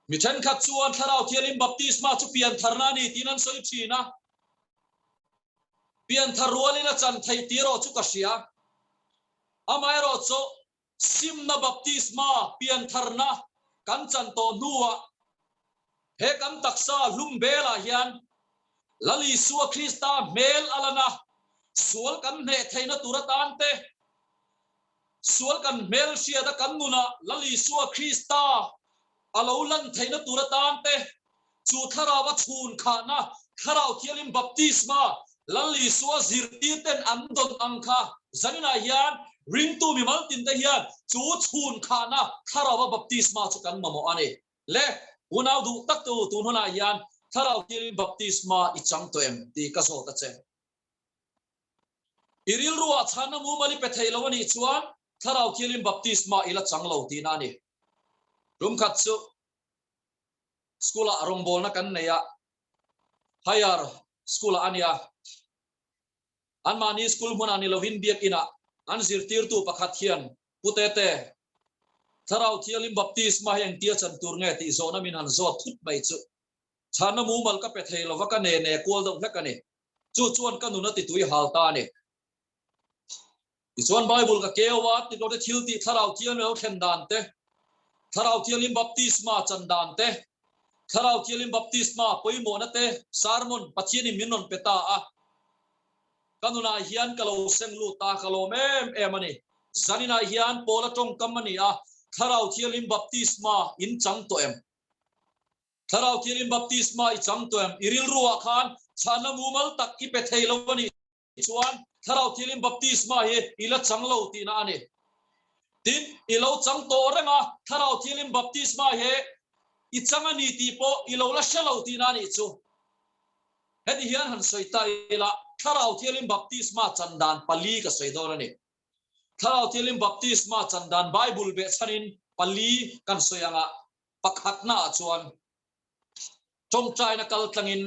Mi thenkhat chuan Thlarau Thianghlim baptisma chu piantharna a ni tiin an sawi thin a. Pianthar rualin a chan theih tih erawh chu ka hria. Amaherawh chu simna baptisma piantharna kan chan tawh hnuah he kan taksa hlum belah hian Lal Isua Krista hmel a lan a, sual kan hneh theihna tur atan te, Sual kan hmelhriat a kan nunah Lal Isua Krista a lo lan theihna tur atan te, chu thlarau a chhun khahna Thlarau Thianghlim baptisma Lal Isua zirtir ten an dawn ang kha zaninah hian ringtu mimal tin te hian chu chhun khahna Thlarau a baptisma chu kan mamawh a ni. Le, unau duh tak te u, tun hunah hian Thlarau Thianghlim baptisma i chang tawh em tih ka zawt a che. I rilruah chhanna mumal i pe thei lo a nih chuan Thlarau Thianghlim baptisma i la chang lo tihna a ni. Tum khat chu school-ah rawngbawlna kan nei a, higher school-ah a nia. Anmahni school hmunah ni lovin biakinah an zirtirtu pakhat hian Pu Tete, Thlarau Thianghlim baptisma hi engtia chan tur nge tih zawhna min han zawt thut mai chu chhanna mumal ka pe thei lova ka ne ne kual deuh hlek a ni. Chu chuan ka nun a ti tui hal ta a ni. Tichuan Bible ka keu a, tikawte thil tih Thlarau Thianghlim lo thlen dan te, Thlarau Thianghlim baptisma chan dan te, Thlarau Thianghlim baptisma pawimawhna te sermon Pathianin min rawn pe ta a. Ka nunah hian ka lo seng lut ta, ka lawm em em a ni. Zaninah hian Paula tawngkam a ni a, Thlarau Thianghlim baptisma in chang tawh em? Thlarau Thianghlim baptisma i chang tawh em? I rilruah khan chhanna mumal tak i pe thei lo a nih chuan Thlarau Thianghlim baptisma hi i la chang lo tihna a ni. Tin, i lo chang tawh reng a, Thlarau Thianghlim baptisma hi i chang a ni tih pawh i lo la hre lo tihna a nih chu. Heti hian han sawi ta ila, Thlarau Thianghlim baptisma chan dan pali ka sawi dawn a ni. Thlarau Thianghlim baptisma chan dan Bible behchhanin pali kan sawi ang a, Pakhatna ah chuan tawngtaina kal tlangin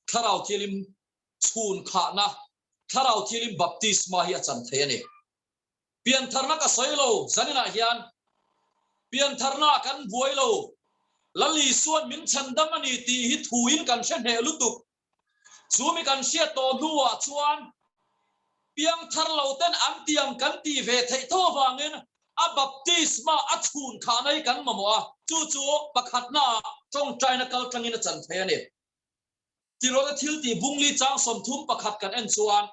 Thlarau Thianghlim chhun khahna, Thlarau Thianghlim baptisma hi a chan thei a ni. Piantharna ka sawi lo, zaninah hian piantharna ah kan buai lo, Lal Isuan min chhandam a ni tih hi thuin kan hre hneh lutuk. Chu mi kan hriat tawh hnuah chuan piangthar lo ten an tiang kan tih ve theih tho avangin a baptisma a chhun khahna hi kan mamawh a, chu chu pakhatna ah tawngtaina kal tlangin a chan thei a ni. Tirawta thil tih bungli chang 31 kan en chuan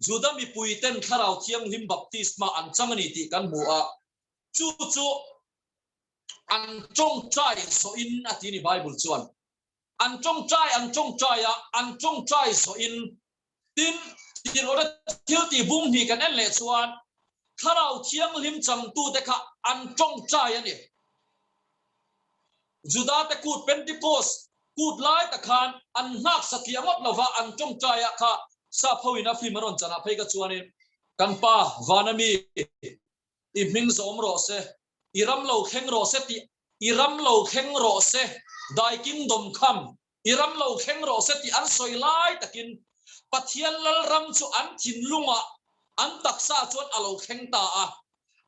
Juda mipui ten Thlarau Thianghlim baptisma an chang a ni tih kan hmu a, chu chu an tawngtai zawhin a ti ni Bible chuan. An tawngtai an tawngtai a, an tawngtai zawhin tin tirhawta thil tih bung hnih kan en leh chuan Thlarau Thianghlim changtute kha an tawngtai a ni. Judate kut Pentecost kut lai tak khan an nghak satliah ngawt lova an tawngtai a kha sap hoin a film a rawn chanah phei kha chuanin kan pa vana mi i hming zawm rawh se, i ram lo thleng rawh se tih, i ram lo thleng rawh se, Thy kingdom come, i ram lo thleng rawh se tih an sawi lai takin Pathian Lalram chu an thinlungah, an taksa chuan a lo thleng ta a.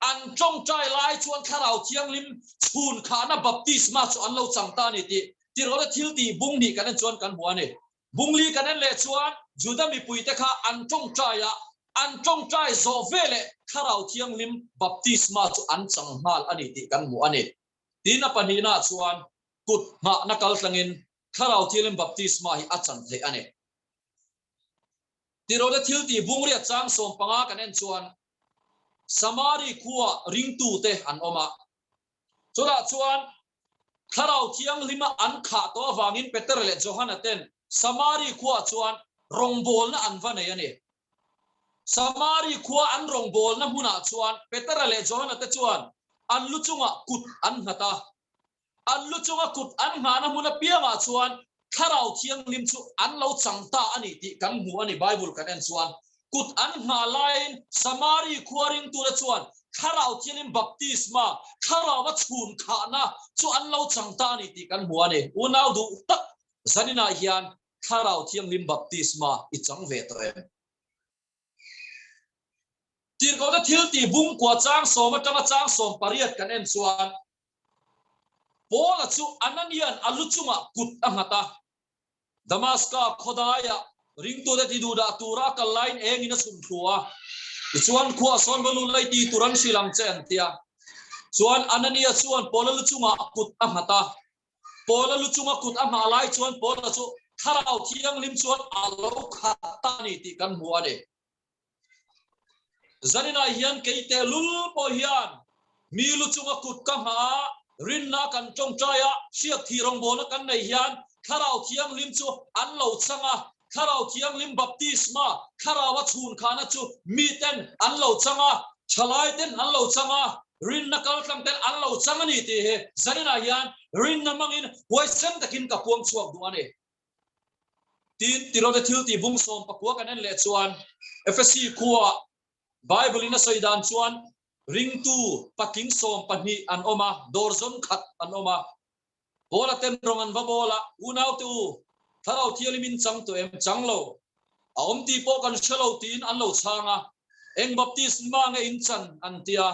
An tawngtai lai chuan Thlarau Thianghlim chhun khahna baptisma chu an lo chang ta a ni tih Tirhawta thil tih bung hnih kan en chuan kan hmu a ni. Bungli kan en leh chuan Juda mipuite kha an tawngtai a, an tawngtai zawh veleh Thlarau Thianghlim baptisma chu an chang nghal a ni tih kan hmu a ni. Tin, a pahnihnaah chuan kut nghahna kal tlangin Thlarau Thianghlim baptisma hi a chan theih a ni. Tirhawte thil tih bungriat chang 15 kan en chuan Samari khua ringtute an awm a, chutah chuan Thlarau Thianghlima an khah tawh avangin Petera leh Johana ten Samari khuaah chuan rawngbawlna an va nei a ni. Samari khua an rawngbawlna hmunah chuan Petera leh Johana te chuan an lu chungah kut an nghat a. An lu chunga kut an nghahna hmun apiangah chuan Thlarau Thianghlim chu an lo chang ta a ni tih kan hmu a ni Bible kan en chuan. Kut an nghah laiin Samari khua ringtute chuan Thlarau Thianghlim baptisma, Thlarau a chhun khahna, chu an lo chang ta a ni tih kan hmu a ni. Unau duh tak zaninah hian Thlarau Thianghlim baptisma i chang ve tawh em? Tirhkohte thil tih bung kua chang sawm atanga chang 18 kan en chuan. Paula chu Anania'n a lu chungah kut a nghat a. Damaska khawdaiah ringtute ti duhdah tura a kal laiin engin a chhun thlu a. Tichuan, khuaa sawn va lut lai ti tur an hrilh ang che an ti a. Chuan Anania chuan Paula lu chungah kut a nghat a. Paula lu chunga kut a nghah lai chuan Paula chu Thlarau Thianghlim chuan a lo khat ta a ni tih kan hmu a ni. Zaninah hian kei tehlul pawh hian mi lu chunga kut ka nghah a, rinna kan tawngtai a, hriak thih rawngbawlna kan neih hian Thlarau Thianghlim chu an lo chang a, Thlarau Thianghlim baptisma, Thlaraua chhunkhahna chu miten an lo chang a, thalaiten an lo chang a, rinna kaltlang ten an lo chang a ni tih hi zaninah hian rinna hmangin huaisen takin ka puang chhuak duh a ni. Tin, Tirote thil tih bung 19 kan en leh chuan Efesi khuaa Bible in a sawi dan chuan ringtu patling 12 an awm a, dawr zawn khat an awm a. Paula ten rawng an va bawl a, Unaute u, Thlarau Thianghlim in chang tawh em? Chang lo. A awm tih pawh kan hre lo tiin an lo chhang a. Eng baptisma nge in chan? an ti a.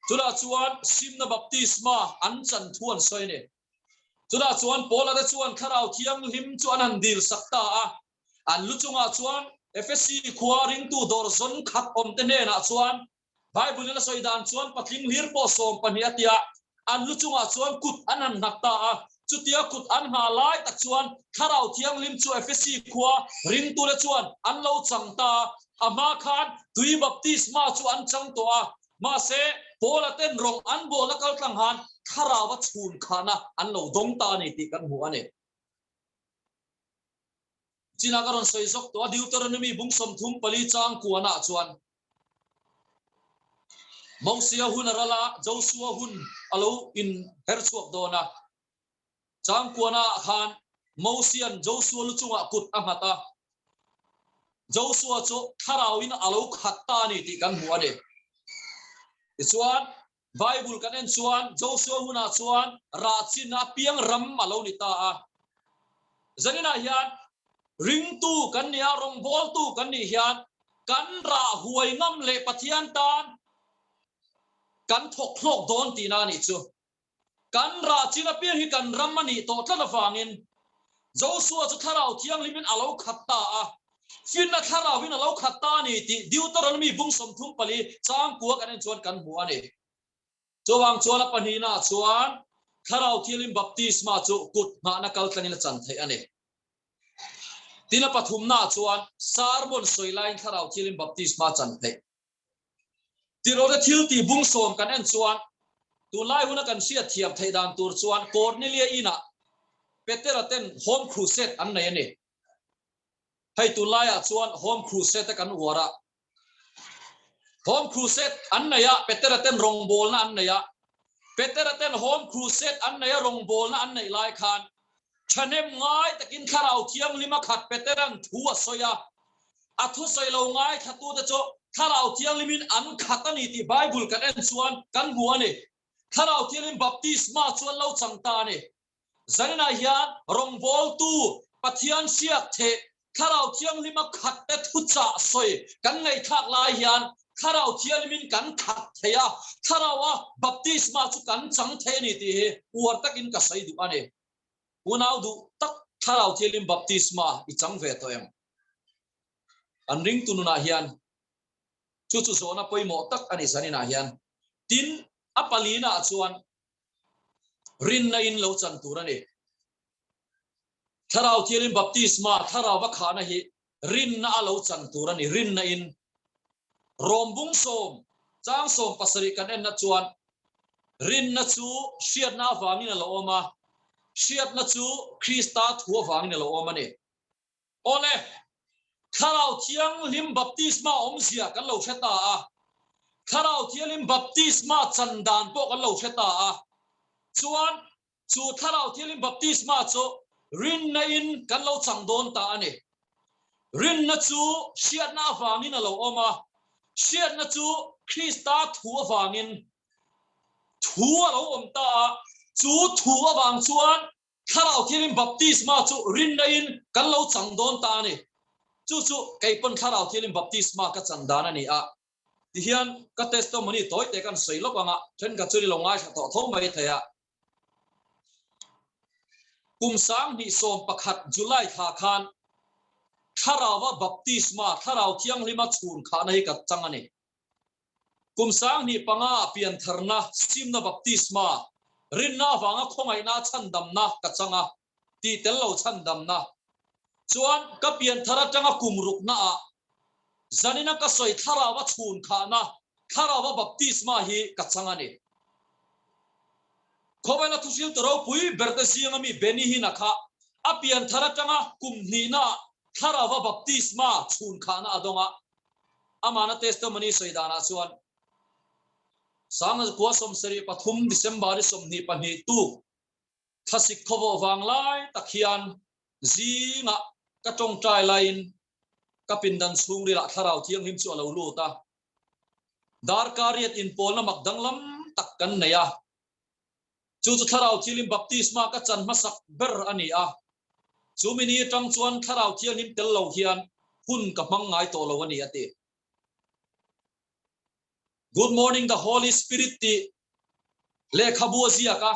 Chutah chuan simna baptisma an chan thu an sawi a ni. Chutah chuan Paula te chuan Thlarau Thianghlim chu an han dil sak ta a. An lu chungah chuan Efesi khua ringtu dawr zawn khat awm te hnenah chuan Bible in a sawi dan chuan patling hlir pawh 12 a tia an lu chungah chuan kut an han nghat ta a. Chutia kut an nghah lai tak chuan Thlarau Thianghlim chu Efesi khua ringtute chuan an lo chang ta a. A hma khan tui baptisma chu an chang tawh a. Mahse, Paula ten rawng an bawlna kal tlang han thlarau a chhun khahna an lo dawng ta a ni tih kan hmu a ni. China ka rawn sawi zawk tawh a, Deuteronomy bung 34 chang kuanah chuan Mosia hun a ral a, Josua hun a lo inher chhuak dawn a. Chang kuanah khan Mosian Josua lu chungah kut a nghat a, Josua chu thlarauin a lo khat ta a ni tih kan hmu a ni. Tichuan, Bible kan en chuan Josua hunah chuan rah chin apiang ram a lo ni ta a. Zaninah hian ringtu kan nih a, rawngbawltu kan nih hian kan rah huai ngam leh Pathian tan kan thawk hlawk dawn tihna a nih chu. Kan rah chin apiang hi kan ram a nih tawh tlat avangin Josua chu Thlarau Thianghlimin a lo khat ta a, finna Thlarauin a lo khat ta a ni tih Deuteronomy bung 34 changkua kan en chuan kan hmu a ni. Chuvang chuan a pahnihnaah chuan Thlarau Thianghlim baptisma chu kut nghahna kal tlangin a chan theih a ni. Tin a pathumnaah chuan sermon sawi laiin Thlarau Thianghlim baptisma chan theih. Tirawte thil tih bung sawm kan en chuan tunlai huna kan hriat thiam theih dan tur chuan Cornelia inah Petera ten Home Crusade an nei a ni. Hei tunlaiah chuan Home Crusade te kan uar a. Home Crusade an nei a, Petera ten rawngbawlna an nei a. Petera ten Home Crusade an nei a, rawngbawlna an neih lai khan Thahnem ngai takin Thlarau Thianghlim a khat Peteran thu a sawi a, a thusawi lo ngaithlatute chu Thlarau Thianghlimin an khat a ni tih Bible kan en chuan kan hmu a ni. Thlarau Thianghlim baptisma chu an lo chang ta a ni. Zaninah hian rawngbawltu Pathian hriak theh Thlarau Thianghlim a khat te thuchah sawi kan ngaihthlak lai hian Thlarau Thianghlimin kan khat thei a, Thlaraua baptisma chu kan chang thei a ni tih hi uar takin ka sawi duh a ni. Unau duh tak Thlarau Thianghlim baptisma i chang ve tawh em? An ringtu nunah hian chu chu zawhna pawimawh tak a ni zaninah hian. Tin, a palinaah chuan rinna in lo chan tur a ni. Thlarau Thianghlim baptisma, Thlarau va khahna hi rinna a lo chan tur a ni. Rinna in Rom bung sawm, chang 17 kan enna chuan rinna chu hriatna avangin a lo awm a, hriatna chu Krista thu avangin a lo awm a ni. Awle, Thlarau Thianghlim baptisma awmzia kan lo hre ta a, Thlarau Thianghlim baptisma chan dan pawh kan lo hre ta a, chuan Chu Thlarau Thianghlim baptisma chu rinna in kan lo chang dawn ta a ni. Rinna chu hriatna avangin a lo awm a, hriatna chu Krista thu avangin thu a lo awm ta a, chu thu avang chuan Thlarau Thianghlim baptisma chu rinna in kan lo chang dawn ta a ni. Chu chu kei pawn Thlarau Thianghlim baptisma ka chan dan a ni a. Tihian ka testimony tawi te kan sawi lawk ang a, thenkhat chuan i lo ngaithla tawh tho mai thei a. Kum 2011 July thla khan Thlarauva Baptisma, Thlarau Thianghlima chhun khahna hi ka chang a ni. Kum 2005 ah piantharna, simna baptisma, rinna avanga khawngaihna chhandamna ka chang a, tih tel lo chhandamna. Chuan ka pianthar atanga kum rukna ah zanina ka sawi Thlarauva chhun khahna, Thlarauva baptisma hi ka chang a ni. Khawvela thuhriltu ropui berte zinga mi Benny Hinn-a kha a pianthar atanga kum hnihnaah Thlarauva baptisma chhun khahna a dawng a. Amahna testimony sawi danah chuan 1973 December ni 22 tuk thlasik khawvawh vang lai tak hian zingah ka tawngtai laiin ka pindan chhungrilah Thlarau Thianghlim chu a lo lut a. Darkar riat inpawlna mak danglam tak kan nei a. Chu chu Thlarau Thianghlim baptisma ka chan hmasak ber a ni a. Chu mi ni atang chuan Thlarau Thianghlim tel lo hian hun ka hmang ngai tawh lo a ni a ti. Good morning the Holy Spirit tih lehkhabu a ziak a,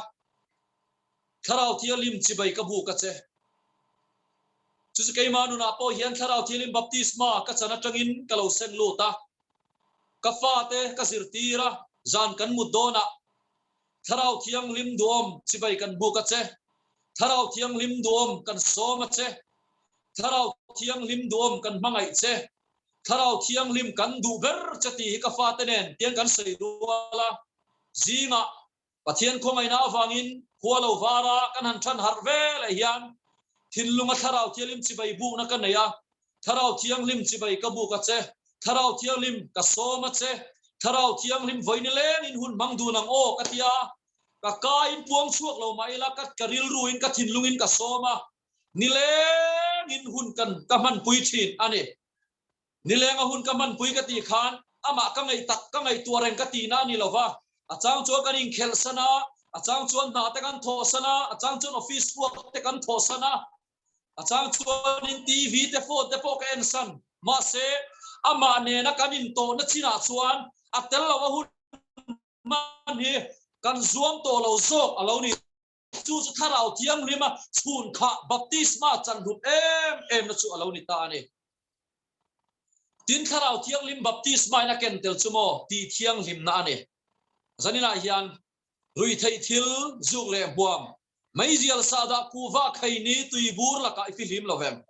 Thlarau Thianghlim chibai ka buk a che. Chu chu keimah nunah pawh hian Thlarau Thianghlim baptisma ka chan atangin ka lo seng lut a. Ka fate ka zirtir a, zan kan mut dawnah Thlarau Thianghlim duhawm chibai kan buk a che. Thlarau Thianghlim duhawm kan sawm a che. Thlarau Thianghlim duhawm kan hmangaih che. Thlarau Thianghlim kan duh ber che tih hi ka fate nen tiang kan sawi rual a. Zingah Pathian khawngaihna avangin khua lo vara kan han than harh ve leh hian thinlunga Thlarau Thianghlim chibai bukna ka nei a, Thlarau Thianghlim chibai ka buk a che, Thlarau Thianghlim ka sawm a che, Thlarau Thianghlim vawi ni lengin hun hmang dun ang aw ka ti a, ka ka in puang chhuak lo mah ila ka ka rilruin ka thinlungin ka sawm a, ni lengin hun kan ka hmanpui thin a ni. Nilenga hun ka hmanpui ka tih khan amah ka ngaih tak ka ngaihtuah reng ka tihna a ni lo va, a chang chuan kan inkhelh san a, a chang chuan hna te kan thawh san a, a chang chuan office work te kan thawh san a, a chang chuanin TV te phone te pawh ka en san. Mahse, amah nena kan intawhna chinah chuan a tel lova hun hman hi kan zuam tawh lo zawk a lo ni. Chu chu Thlarau Thianghlima chhun khah baptisma chan hlut em em na chu a lo ni ta a ni. Tin, Thlarau Thianghlim baptisma in a ken tel chu maw tih thianghlimna a ni. Zaninah hian ruihtheih thil zuk leh hmuam, meizial sahdah kuhva khaini tuibur lakah i fihlim lo vem.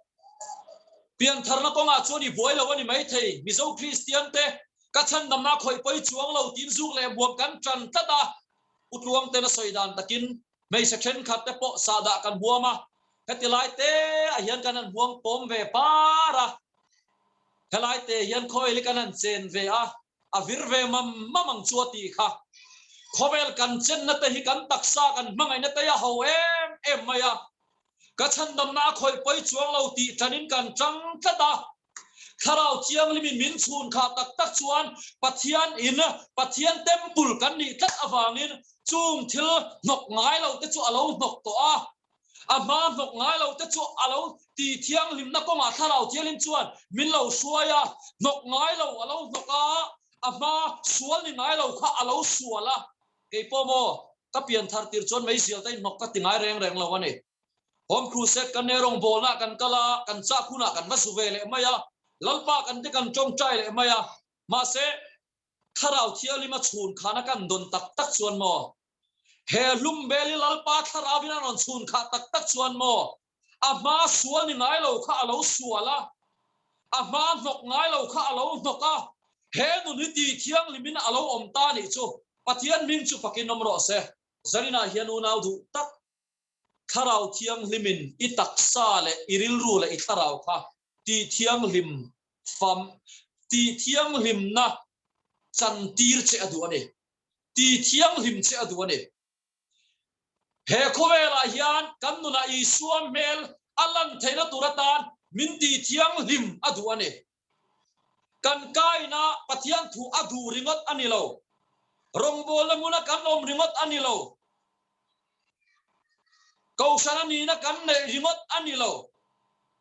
Piantharna kawngah chuan i buai lo a ni maithei. Mizo Kristian te ka chhandamna khawih pawi chuang lo tiin zuk leh hmuam kan tan tlat a, U Tluangten a sawi dan takin hmeichhe thenkhat te pawh sahdah kan huam a, heti lai te ah hian kan han huam pawm ve par a, helai te hian khawvel hi kan han chen ve a, a vir ve mam mam ang chu a tih kha. Khawvel kan chenna te hi kan taksa kan hmangaihna te hi a ho em em mai a, ka chhandamna a khawih pawi chuang lo tih tanin kan tang tlat a, Thlarau Thianghlimin min chhun khah tak tak chuan Pathian in, Pathian temple kan nih tlat avangin chung thil hnawk ngai lo te chu a lo hnawk tawh a. A hma hnawk ngai lo te chu a lo ti thianghlimna kawngah Thlarau Thianghlim chuan min lo hruai a, hnawk ngai lo a lo hnawk a, a hma sual ni ngai lo kha a lo sual a. Kei pawh maw, ka pian thar tir chuan meizial te inhnawk ka ti ngai reng reng lo a ni. Home Crusade kan nei rawngbawlna kan kal a, kan chak hunah kan va su ve leh mai a, Lalpa kan te kan tawngtai leh mai a, mahse Thlarau Thianghlim a chhun khana kan dawn tak tak chuan maw? He hlum bel hi Lalpa Thlarauin a rawn chhun khah tak tak chuan maw? A hma sual ni ngai lo kha a lo sual a, a hma hnawk ngai lo kha a lo hnawk a, he nun hi ti thianghlimin a lo awm ta nih chu Pathian hming chu fakin awm rawh se. Zarinah hian unau duh tak Thlarau Thianghlimin i taksa leh i rilru leh i thlarau kha tih thianghlim fam, tih thianghlimna chantir che a duh a ni. Tih thianghlim che a duh a ni. He khawvelah hian kan nunah Isua hmel a lan theihna tur atan min tih thianghlim a duh a ni. Kan kaina Pathian thu a duh ringawt a ni lo. Rawngbawlna hmuna kan awm ringawt a ni lo. Kohhran a nihna kan neih ringawt a ni lo.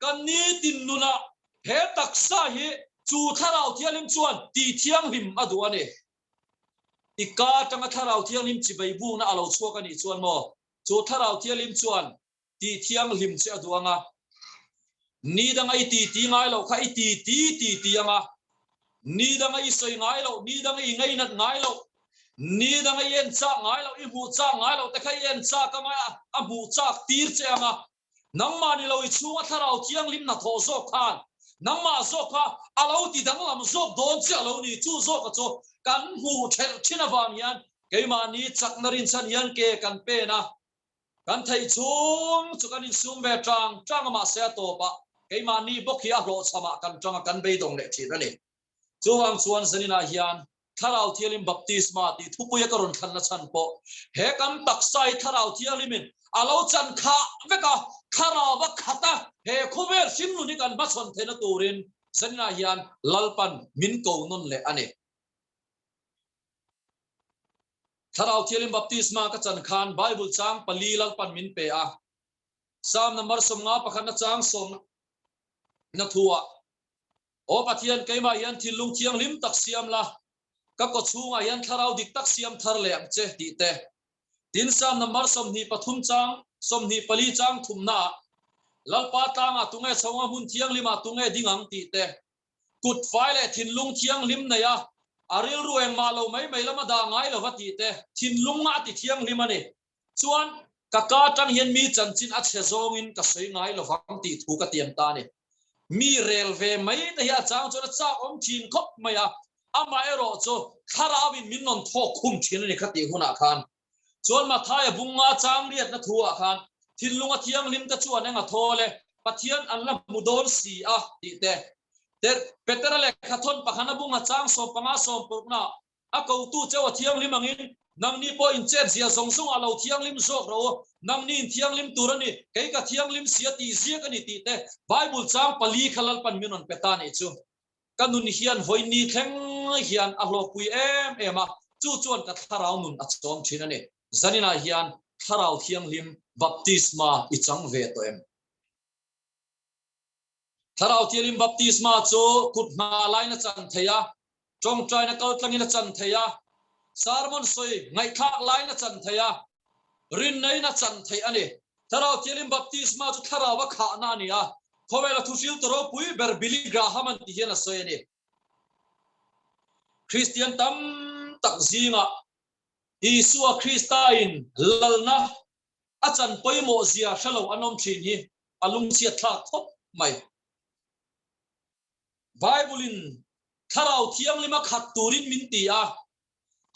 Kan nitin nunah he taksa hi chu Thlarau Thianghlim chuan tih thianghlim a duh a ni. I ka atanga Thlarau Thianghlim chibai bukna a lo chhuak a nih chuan maw? Chu Thlarau Thianghlim chuan. Tih thianghlim che a duh ang a, ni danga i ti ti ngai loh kha i ti ti ti ti ang a, ni danga i sawi ngai loh, ni danga i ngainat ngai loh, ni danga i en chak ngai loh, i hmuh chak ngai loh te kha i en chak ang a, a hmuh chak tir che ang a, nangmah ni lo i chhunga thlarau thianghlim hnathawh zawk khan nangmah zawk kha a lo ti danglam zawk dawn che a lo ni. Chu zawka chu kan hmuh thelh thin avang hian keimahni chakna rinchhan hian ke kan pen a, Kan theih chhung chu kan insum ve tang tang a, mahse a tawpah keimahni bawk hi a hlawhchhamah kan tang a, kan beidawng leh thin a ni. Chuvang chuan zaninah hian Thlarau Thianghlim Baptisma tih thupuia ka rawn thlanna chhan pawh he kan taksa hi Thlarau Thianghlimin a lo chan khah vek a, Thlarau a khat a, he khawvel hringnun hi kan hmachhawn theihna turin zaninah hian Lalpan min ko nawn leh a ni. Thlarau Thianghlim Baptisma ka chan khan Bible chang pali Lalpan min pe a. Psalm number 50 pakhatna chang sawmna thuah, Aw Pathian, keimah hian thinlung thianghlim tak siam la, ka kawchhungah hian thlarau dik tak siam thar leh ang che, tih te. Tin, Psalm number 23 chang 24 chang thumnaah, Lalpa tlangah tunge chhonga hmun thianghlimah tunge ding ang, tih te. Kut fai leh thinlung thianghlim nei a, a rilru engmah lo mai mai lama dah ngai lova tih te, thinlung a ti thianghlim a ni. Chuan, ka ka atang hian mi chanchin a chhe zawngin ka sawi ngai lovang tih thu ka tiam ta a ni. Mi rel ve mai te hi a chang chuan a chak awm thin khawp mai a, amaherawh chu thlarauin min rawn thawk khum thin a ni kha tih hunah khan. Chuan Mathaia bunga chang riatna thu-ah khan, Thinlunga thianghlim te chuan eng a thawl e, Pathian an la hmu dawn si a, tih te. Petera lehkha thawn pakhana bunga chang 15 sawmpurukna a kotu cheu a thianghlim angin, Nangni pawh inchet zia zawng zawng ah lo thianghlim zawk rawh u, nangni in thianghlim tur a ni, kei ka thianghlim si a tih ziak a ni tih te. Bible chang pali kha Lalpan min rawn pe ta nih chu. Ka nun hian vawiin thleng hian a hlawkpui em em a, chu chuan ka thlarau nun a chawm thin a ni. Zaninah hian Thlarau Thianghlim baptisma i chang ve tawh em? Thlarau Thianghlim baptisma chu kut hna laiin a chan thei a, tawngtaina kaltlangin a chan thei a, sermon sawi ngaihthlak laiin a chan thei a, rinneiin a chan theih a ni. Thlarau Thianghlim baptisma chu thlarau a khahna a ni a, khawvela thuhriltu ropui ber Billy Graham an ti hian a sawi a ni. Kristian tam tak zingah Isua Kristain lalna a chan pawimawh zia hre lo an awm thin hi a lungchhiat thlak khawp mai. Bible-in Thlarau Thianghlim a khat turin min ti a,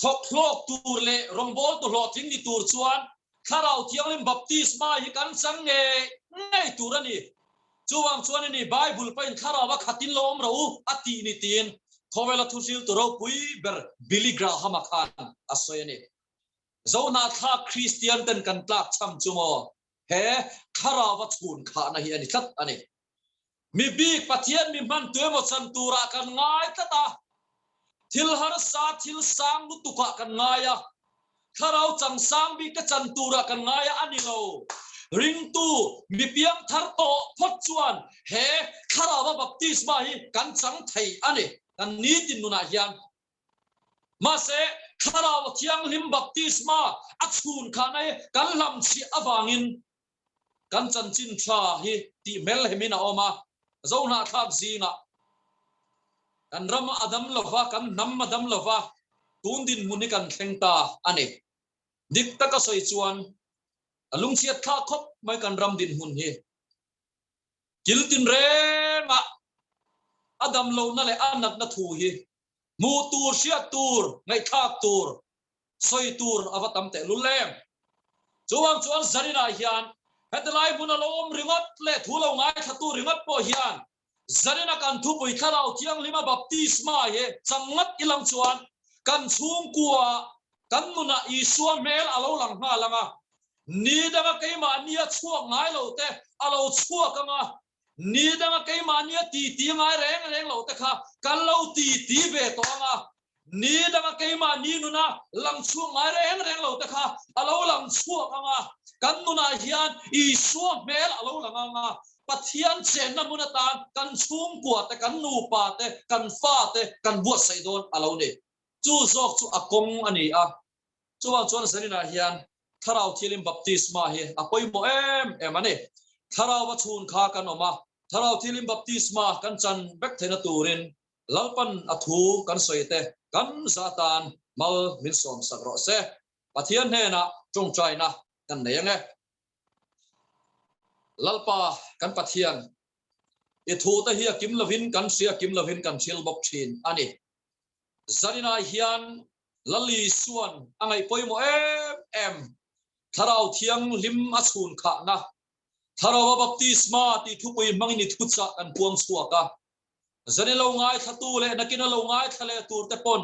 Thawk hlawk tur leh rawngbawltu hlawhtling ni tur chuan Thlarau Thianghlim baptisma hi kan chang ngei ngei tur a ni. Chuvang chuan i ni Bible pahin Thlarau a khatin lo awm rawh u a tih ni tiin khawvela thuhriltu ropui ber Billy Graham-a khan a sawi a ni. Zohnahthlak Kristian ten kan tlak cham chu maw he Thlarau a chhun khahna hi a ni tlat a ni. Mi bik Pathian mi hman tu emaw chan turah kan ngai tlat a, thil harsa thil sang lutukah kan ngai a, thlarau chang sang bik te chan turah kan ngai a, a ni lo. Ringtu mi piang thar tawh phawt chuan he thlarau a baptisma hi kan chang thei a ni, kan nitin nunah hian. Mahse, thlarau thianghlim baptisma a chhun khahna hi kan hlamchhiah avangin Kan chanchin tha hi tih hmelhemin a awm a, Zohnahthlak zingah kan ram a dam lova, kan hnam a dam lova, tun dinhmun hi kan thleng ta a ni. Dik taka sawi chuan a lungchhiat thlak khawp mai kan ram dinhmun hi. Kil tinrengah a dam lohna leh a natna thu hi hmuh tur, hriat tur, ngaihthlak tur sawi tur a va tam teh lul em? Chuvang chuan Zarinah hian heti lai hmun a lo awm ringawt leh thu lo ngaithlatu ringawt pawh hian Zarina kan thupui Thlarau Thianghlima baptisma hi chang ngat ilang chuan kan chhungkua kan nunah Isua hmel a lo lang nghal ang a, ni danga keimahni a chhuak ngai lo te a lo chhuak ang a, ni danga keimahni a titi ngai reng reng lo te kha kan lo titi ve tawh ang a, Ni danga keimah ni nuna lang chhuak ngai reng reng lo te kha a lo lang chhuak ang a, kan nunah hian Isua hmel a lo lang ang a, Pathian chenna hmun atan kan chhungkua te, kan nupa te, kan fa te kan buatsaih dawn a lo ni. Chu zawk chu a kawng a ni a. Chuvang chuan Zaninah hian. Thlarau Thianghlim baptisma hi a pawimawh em em a ni. Thlarauva chhun kha kan awm a, Thlarau Thianghlim baptisma kan chan vek theihna turin Lalpan a thu kan sawi te kan za tan mal min sawmsak rawh se. Pathian hnenah tawngtaina kan nei ang e. Lalpa kan Pathian, i thu te hi a kim lovin kan hria kim lovin kan thil bawk thin a ni. Zaninah hian Lal Isuan a ngaih pawimawh em em, Thlarau Thianghlim a chhun khahna, Thlarau a baptisma tih thupui hmangin i thuchah kan puang chhuak a. Zanin lo ngaithlatu leh nakin a lo ngaithla leh tur te pawn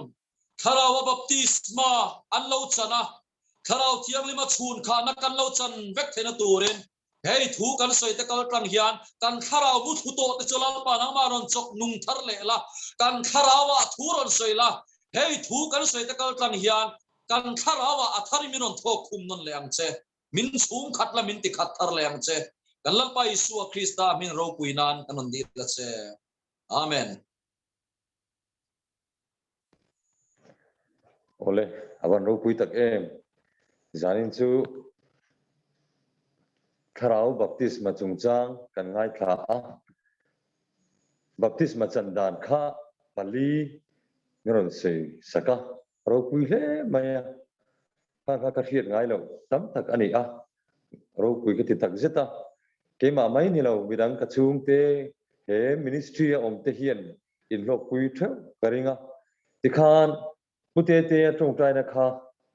Thlarau a baptisma an lo chan a, Thlarau Thianghlim a chhun khahna kan lo chan vek theihna turin hei thu kan sawi te kal tlang hian kan thlarau bu thu tawh te chu Lalpa nangmah rawn chawk nung thar leh la, kan thlarau ah thu rawn sawi la, hei thu kan sawi te kal tlang hian kan thlarau ah a thar in min rawn thawk khum nawn leh ang che. Min chhung khat la min ti khat thar leh ang che. Kan Lalpa Isua Krista hming ropui nan kan rawn dil a che. Amen. Awle, a van ropui tak em. Zanin chu Thlarau Baptisma chungchang kan ngaithla a. Baptisma chan dan kha pali min rawn sawi sak a, ropui hle mai a. Kha kha ka hriat ngai loh tam tak a ni a, ropui ka ti tak zet a. Keimah mai ni lo, midang ka chhungte he ministry a awm te hian inhlawkpui theuh ka ring a. Tikhan Pu Tetea tawngtaina kha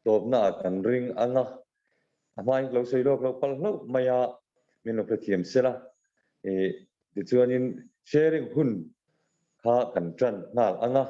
tawpnaah kan ring ang a, a hmain ka lo sawi lawk loh palh hlauh mai a, min lo hrethiam sel a. Tichuanin sharing hun kha kan tan nghal ang a.